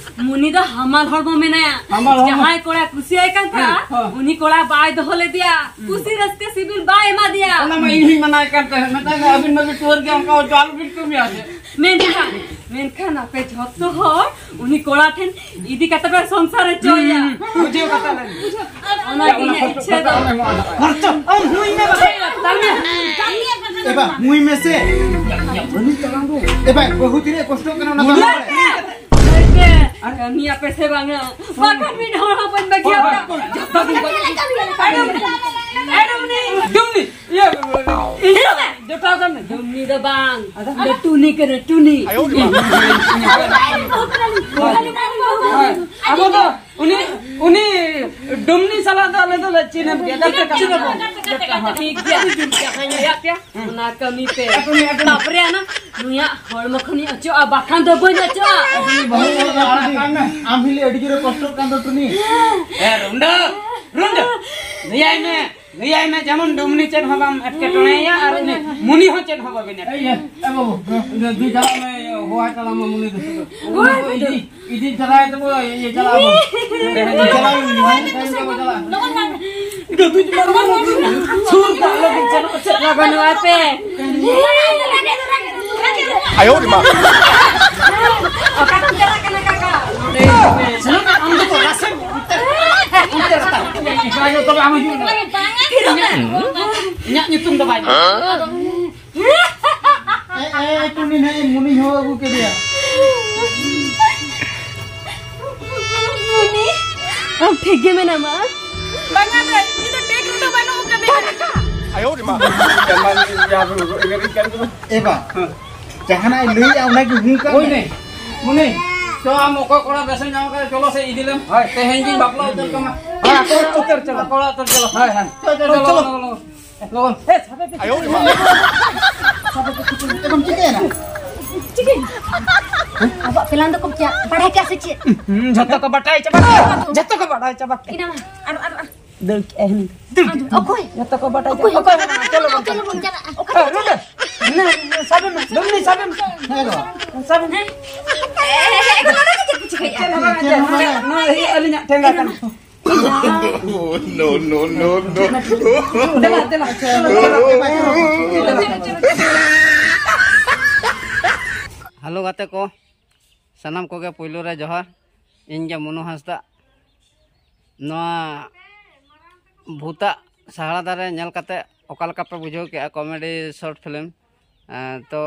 ᱢᱩᱱᱤ ᱫᱚ ᱦᱟᱢᱟᱞ ᱦᱚᱲᱢᱚ ᱢᱮᱱᱟᱭᱟ᱾ ᱦᱟᱢᱟᱞ ᱦᱚᱲᱢᱚ᱾ ᱡᱟᱦᱟᱸᱭ ᱠᱚᱲᱟ ᱠᱩᱥᱤᱭᱟᱭ ᱠᱟᱱ ᱛᱟᱦᱮᱸᱜᱼᱟ, ᱦᱮᱸ, ᱦᱮᱸ᱾ ᱩᱱᱤ ᱠᱚᱲᱟ ᱵᱟᱭ ᱫᱚᱦᱚ ᱞᱮᱫᱮᱭᱟ, ᱦᱩᱸ᱾ ᱠᱩᱥᱤ ᱨᱟᱹᱥᱠᱟᱹ ᱥᱤᱵᱤᱞ ᱵᱟᱭ ᱮᱢᱟ ᱫᱮᱭᱟ᱾ ᱚᱱᱟ ᱢᱟ ᱤᱧ ᱦᱚᱸᱧ ᱢᱟᱱᱟᱭ ᱠᱟᱱ ᱛᱟᱦᱮᱸᱫ, ᱢᱮᱛᱟᱭ ᱢᱮ, ᱟᱹᱵᱤᱱ ᱢᱟᱵᱤᱱ ᱴᱩᱣᱟᱹᱨ ᱜᱮᱭᱟ, ᱚᱱᱠᱟ ᱦᱚᱪᱚ ᱟᱞᱚᱵᱤᱱ ᱠᱟᱹᱢᱤᱭᱟ ᱥᱮ᱾ ᱢᱮᱱᱠᱷᱟᱱ ᱢᱮᱱᱠᱷᱟᱱ ᱟᱯᱮ ᱡᱷᱚᱛᱚ ᱦᱚᱲ ᱩᱱᱤ ᱠᱚᱲᱟ ᱴᱷᱮᱱ ᱤᱫᱤ ᱠᱟᱛᱮ ᱯᱮ ᱥᱚᱝᱥᱟᱨ ᱦᱚᱪᱚᱭᱟ᱾ ᱦᱩᱸ, ᱵᱩᱡᱷᱟᱹᱣ ᱠᱟᱛᱷᱟ ᱞᱮ᱾ ᱚᱱᱟ ᱜᱮ ᱤᱧᱟᱹᱜ ᱤᱪᱪᱷᱟᱹ ᱫᱚ᱾ ᱯᱷᱟᱨᱪᱟ, ᱟᱢ ᱦᱩᱭ ᱢᱮ ᱵᱟᱠᱷᱟᱡ᱾ ᱮ ᱵᱟ, ᱦᱩᱭ ᱢᱮ ᱥᱮ᱾ ᱮ ᱵᱟ, ᱵᱟᱹᱦᱩ ᱛᱤᱱᱟᱹᱜ ᱠᱚᱥᱴᱚᱜ ᱠᱟᱱᱟ ᱚᱱᱟ ᱫᱚ ᱵᱟᱢ ᱵᱟᱲᱟᱭᱟ? ᱠᱟᱹᱢᱤᱭᱟᱯᱮ ᱥᱮ ᱵᱟᱝᱟ? ᱵᱟᱠᱷᱟᱱ ᱢᱤᱫ ᱦᱚᱲ ᱦᱚᱸ ᱵᱟᱹᱧ ᱵᱟᱹᱜᱤᱭᱟᱯᱮᱭᱟ᱾ ᱡᱚᱛᱚ ᱜᱮ ᱵᱟᱹᱜᱤ᱾ ᱰᱩᱢᱱᱤ, ᱤᱭᱟᱹ, ᱤᱧ ᱫᱚ ᱡᱚᱴᱟᱣ ᱠᱟᱱ ᱢᱮ᱾ ᱰᱩᱢᱱᱤ ᱫᱚ ᱵᱟᱝ, ᱟᱫᱚ? ᱤᱧ ᱫᱚ ᱴᱩᱱᱤ ᱠᱟᱱᱟ, ᱴᱩᱱᱤ᱾ ᱟᱭᱳ ᱨᱮ ᱢᱟ᱾ ᱦᱳᱭ, ᱟᱵᱚ ᱫᱚ ᱩᱱᱤ, ᱩᱱᱤ ᱰᱩᱢᱱᱤ ᱥᱟᱞᱟᱜ ᱫᱚ ᱟᱞᱮ ᱫᱚᱞᱮ ᱪᱤᱱᱦᱟᱹᱯ ᱜᱮᱭᱟ, ᱜᱟᱛᱮ ᱠᱟᱱᱟ᱾ ᱴᱷᱤᱠ ᱜᱮᱭᱟ, ᱴᱷᱤᱠ ᱜᱮᱭᱟ᱾ ᱚᱱᱟ ᱠᱟᱹᱢᱤ ᱯᱮ᱾ ᱛᱟᱯᱚᱨᱮ ᱚᱱᱟ ᱱᱩᱭᱟᱜ ᱦᱚᱲᱢᱚ ᱠᱷᱚᱱᱤᱧ ᱚᱪᱚᱜᱼᱟ, ᱵᱟᱠᱷᱟᱱ ᱫᱚ ᱵᱟᱹᱧ ᱚᱪᱚᱜᱼᱟ᱾ ᱟᱢ ᱦᱤᱞᱤ ᱟᱹᱰᱤ ᱡᱳᱨᱮ ᱠᱚᱥᱴᱚᱜ ᱠᱟᱱ ᱫᱚ ᱴᱩᱱᱤ᱾ ᱮ ᱨᱩᱸᱰᱟᱹ, ᱨᱩᱸᱰᱟᱹ, ᱞᱟᱹᱭᱟᱭ ᱢᱮ, ᱞᱟᱹᱭᱟᱭ ᱢᱮ, ᱡᱮᱢᱚᱱ ᱰᱩᱢᱱᱤ ᱪᱮᱫ ᱦᱚᱸ ᱵᱟᱢ ᱮᱴᱠᱮᱴᱚᱬᱮᱭᱟ ᱟᱨ ᱩᱱᱤ ᱢᱩᱱᱤ ᱦᱚᱸ ᱪᱮᱫ ᱦᱚᱸ ᱵᱟᱵᱤᱱ ᱮᱴᱠᱮᱴᱚᱬᱮᱭᱟ᱾ ᱮ ᱵᱟᱹᱵᱩ, ᱫᱩ ᱪᱟᱞᱟᱜ ᱢᱮ, ᱦᱚᱦᱚᱭ ᱛᱟᱞᱟᱝ ᱢᱮ ᱢᱩᱱᱤ ᱫᱚ᱾ ᱤᱫᱤ, ᱤᱫᱤ ᱪᱟᱞᱟᱜ ᱛᱮᱵᱚ, ᱤᱭᱟᱹ ᱪᱟᱞᱟᱜ ᱟᱵᱚ᱾ ᱪᱟᱞᱟᱜ ᱟᱵᱚᱱ᱾ ᱥᱩᱨ ᱠᱟᱜ ᱞᱟᱹᱜᱤᱫ ᱪᱮᱫ, ᱪᱮᱫ ᱞᱟᱜᱟᱣ ᱱᱚᱣᱟ ᱯᱮ? ᱟᱭᱳ ᱨᱮ ᱢᱟ᱾ ᱚᱠᱟ ᱠᱚ ᱪᱟᱞᱟᱜ ᱠᱟᱱᱟ ᱠᱟᱠᱟ? ᱥᱮᱱᱚᱜ ᱢᱮ, ᱟᱢ ᱫᱚ ᱛᱚ ᱨᱟᱥᱮ ᱚᱱᱛᱮ, ᱚᱱᱛᱮ ᱨᱮ ᱛᱟᱦᱮᱸ᱾ ᱛᱚᱵᱮ ᱟᱢ ᱦᱤᱡᱩᱜ ᱢᱮ᱾ ᱤᱧᱟᱹᱜ ᱧᱩᱛᱩᱢ ᱫᱚ ᱵᱟᱭ ᱮ, ᱮ, ᱴᱩᱱᱤ ᱱᱟᱭ ᱢᱩᱱᱤ ᱦᱚᱸ ᱟᱹᱜᱩ ᱠᱮᱫᱮᱭᱟ᱾ ᱢᱩᱱᱤ, ᱟᱢ ᱴᱷᱤᱠ ᱜᱮ ᱢᱮᱱᱟᱢᱟ? ᱵᱟᱝᱟ ᱫᱟᱹᱭ, ᱤᱧ ᱫᱚ ᱴᱷᱤᱠ ᱨᱮᱫᱚ ᱵᱟᱹᱱᱩᱜ ᱟᱠᱟᱫᱤᱧᱟ᱾ ᱟᱭᱳ ᱨᱮ ᱢᱟ᱾ ᱮ ᱵᱟ, ᱡᱟᱦᱟᱱᱟᱜ ᱮ ᱞᱟᱹᱭᱮᱜᱼᱟ ᱚᱱᱟ ᱜᱮ ᱦᱩᱸ ᱠᱟᱜ ᱦᱳᱭ ᱢᱮ᱾ ᱱᱮ, ᱢᱩᱱᱤ, ᱪᱚ ᱟᱢ ᱚᱠᱚᱭ ᱠᱚᱲᱟ ᱵᱮᱥᱮ ᱧᱟᱢ ᱠᱟᱫᱟ, ᱪᱚᱞᱚ ᱥᱮ ᱤᱫᱤ ᱞᱮᱢ᱾ ᱦᱳᱭ᱾ ᱛᱮᱦᱮᱧ ᱜᱤᱧ ᱵᱟᱯᱞᱟ ᱩᱛᱟᱹᱨ ᱠᱟᱢᱟ᱾ ᱦᱳᱭ, ᱟᱠᱚ ᱚᱲᱟᱜ ᱩᱛᱟᱹᱨ ᱪᱟᱞᱟᱜ᱾ ᱟᱠᱚ ᱚᱲᱟᱜ ᱩᱛᱟᱹᱨ ᱪᱟᱞᱟᱜ᱾ ᱦᱳᱭ, ᱦᱳᱭ, ᱦᱳᱭ᱾ ᱪᱚᱞᱚ, ᱪᱚᱞᱚ, ᱪᱚᱞᱚ᱾ ᱞᱚᱜᱚᱱ, ᱞᱚᱜᱚᱱ, ᱞᱚᱜᱚᱱ᱾ ᱮ, ᱥᱟᱵᱮ ᱯᱮ᱾ ᱟᱭᱳ ᱨᱮ ᱢᱟ᱾ ᱮᱠᱫᱚᱢ ᱪᱤᱠᱟᱹᱭᱮᱱᱟ? ᱪᱤᱠᱟᱹᱭᱮᱱᱟ? ᱟᱵᱚᱣᱟᱜ plan ᱫᱚᱠᱚ ᱪᱟ-, ᱵᱟᱲᱟᱭ ᱠᱮᱜᱼᱟ ᱥᱮ ᱪᱮᱫ? ᱦᱩᱸ, ᱡᱷᱚᱛᱚ ᱠᱚ ᱵᱟᱰᱟᱭ ᱪᱟᱵᱟ ᱠᱮᱜᱼᱟ᱾ ᱡᱷᱚᱛᱚ ᱠᱚ ᱵᱟᱰᱟᱭ ᱪᱟᱵᱟ ᱠᱮᱜᱼᱟ᱾ ᱤᱱᱟᱹ ᱢᱟ, ᱟᱨ, ᱟᱨ, ᱟᱨ᱾ ᱫᱟᱹᱲ ᱠᱮᱜᱼᱟᱭ ᱦᱟᱹᱱᱤ᱾ ᱫᱟᱹᱲ ᱠᱮᱜᱼᱟᱭ᱾ ᱚᱠᱚᱭ? ᱡᱷᱚᱛᱚ ᱠᱚ ᱵᱟᱰᱟᱭ ᱚᱠᱚᱭ? ᱪᱟᱵᱟ᱾ ᱚᱠᱚᱭ? ᱪᱚᱞᱚ ᱵᱚᱱ ᱪᱟᱞᱟᱜᱼᱟ᱾ ᱚᱠᱚᱭ? ᱦᱮᱸ, ᱱᱚᱰᱮ᱾ ᱱᱚᱰᱮ, ᱥᱟᱵᱮ ᱢᱮ, ᱰᱩᱢᱱᱤ ᱥᱟᱵᱮ ᱢᱮ᱾ ᱦᱮᱸ ᱜᱚ᱾ ᱥᱟᱵᱮ ᱢᱮ᱾ ᱮ, ᱮ, ᱮ, ᱮ, ᱱᱚᱰᱮ ᱫᱚ ᱪᱮᱫ ᱯᱮ ᱪᱤᱠᱟᱹᱭᱮᱜᱼᱟ? ᱪᱮᱫ ᱦᱚᱸ ᱵᱟᱝ, ᱪᱮᱫ ᱦᱚᱸ ᱵᱟᱝ᱾ ᱱᱚᱣᱟ ᱫᱚ ᱤᱧᱟᱹᱜ, ᱟᱹᱞᱤᱧᱟᱜ ᱴᱷᱮᱸᱜᱟ ᱠᱟᱱᱟ᱾ Oh, no, no, no, no. ᱫᱮᱞᱟ, ᱫᱮᱞᱟ᱾ ᱦᱮᱞᱳ ᱜᱟᱛᱮ ᱠᱚ, ᱥᱟᱱᱟᱢ ᱠᱚᱜᱮ ᱯᱳᱭᱞᱳ ᱨᱮ ᱡᱚᱦᱟᱨ᱾ ᱤᱧ ᱜᱮ ᱢᱚᱱᱳ ᱦᱟᱸᱥᱫᱟ᱾ ᱱᱚᱣᱟ ᱵᱷᱩᱛᱟᱜ ᱥᱟᱦᱟᱲᱟ ᱫᱟᱨᱮ ᱧᱮᱞ ᱠᱟᱛᱮ ᱚᱠᱟ ᱞᱮᱠᱟ ᱯᱮ ᱵᱩᱡᱷᱟᱹᱣ ᱠᱮᱜᱼᱟ? Comedy short film. ᱮᱸ, ᱛᱚ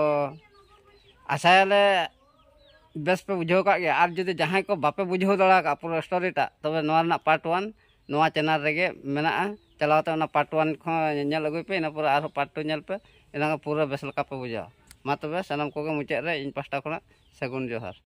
ᱟᱥᱟᱭᱟᱞᱮ ᱵᱮᱥ ᱯᱮ ᱵᱩᱡᱷᱟᱹᱣ ᱠᱟᱜ ᱜᱮᱭᱟ᱾ ᱟᱨ ᱡᱩᱫᱤ ᱡᱟᱦᱟᱸᱭ ᱠᱚ ᱵᱟᱯᱮ ᱵᱩᱡᱷᱟᱹᱣ ᱫᱟᱲᱮ ᱟᱠᱟᱫ ᱯᱩᱨᱟᱹ ᱥᱴᱳᱨᱤᱴᱟᱜ, ᱛᱚᱵᱮ ᱱᱚᱣᱟ ᱨᱮᱱᱟᱜ ᱯᱟᱨᱴ ᱳᱣᱟᱱ ᱱᱚᱣᱟ ᱪᱮᱱᱮᱞ ᱨᱮᱜᱮ ᱢᱮᱱᱟᱜᱼᱟ᱾ ᱪᱟᱞᱟᱣ ᱠᱟᱛᱮ ᱚᱱᱟ ᱯᱟᱨᱴ ᱳᱣᱟᱱ ᱠᱷᱚᱱ ᱧᱮᱞ ᱟᱹᱜᱩᱭ ᱯᱮ, ᱤᱱᱟᱹ ᱯᱚᱨᱮ ᱟᱨᱦᱚᱸ ᱯᱟᱨᱴ ᱴᱩ ᱧᱮᱞ ᱯᱮ, ᱤᱱᱟᱹ ᱯᱩᱨᱟᱹ ᱵᱮᱥ ᱞᱮᱠᱟ ᱯᱮ ᱵᱩᱡᱷᱟᱹᱣᱟ᱾ ᱢᱟ ᱛᱚᱵᱮ ᱥᱟᱱᱟᱢ ᱠᱚᱜᱮ ᱢᱩᱪᱟᱹᱫ ᱨᱮ ᱤᱧ ᱯᱟᱦᱴᱟ ᱠᱷᱚᱱᱟᱜ ᱥᱟᱹᱜᱩᱱ ᱡᱚᱦᱟᱨ᱾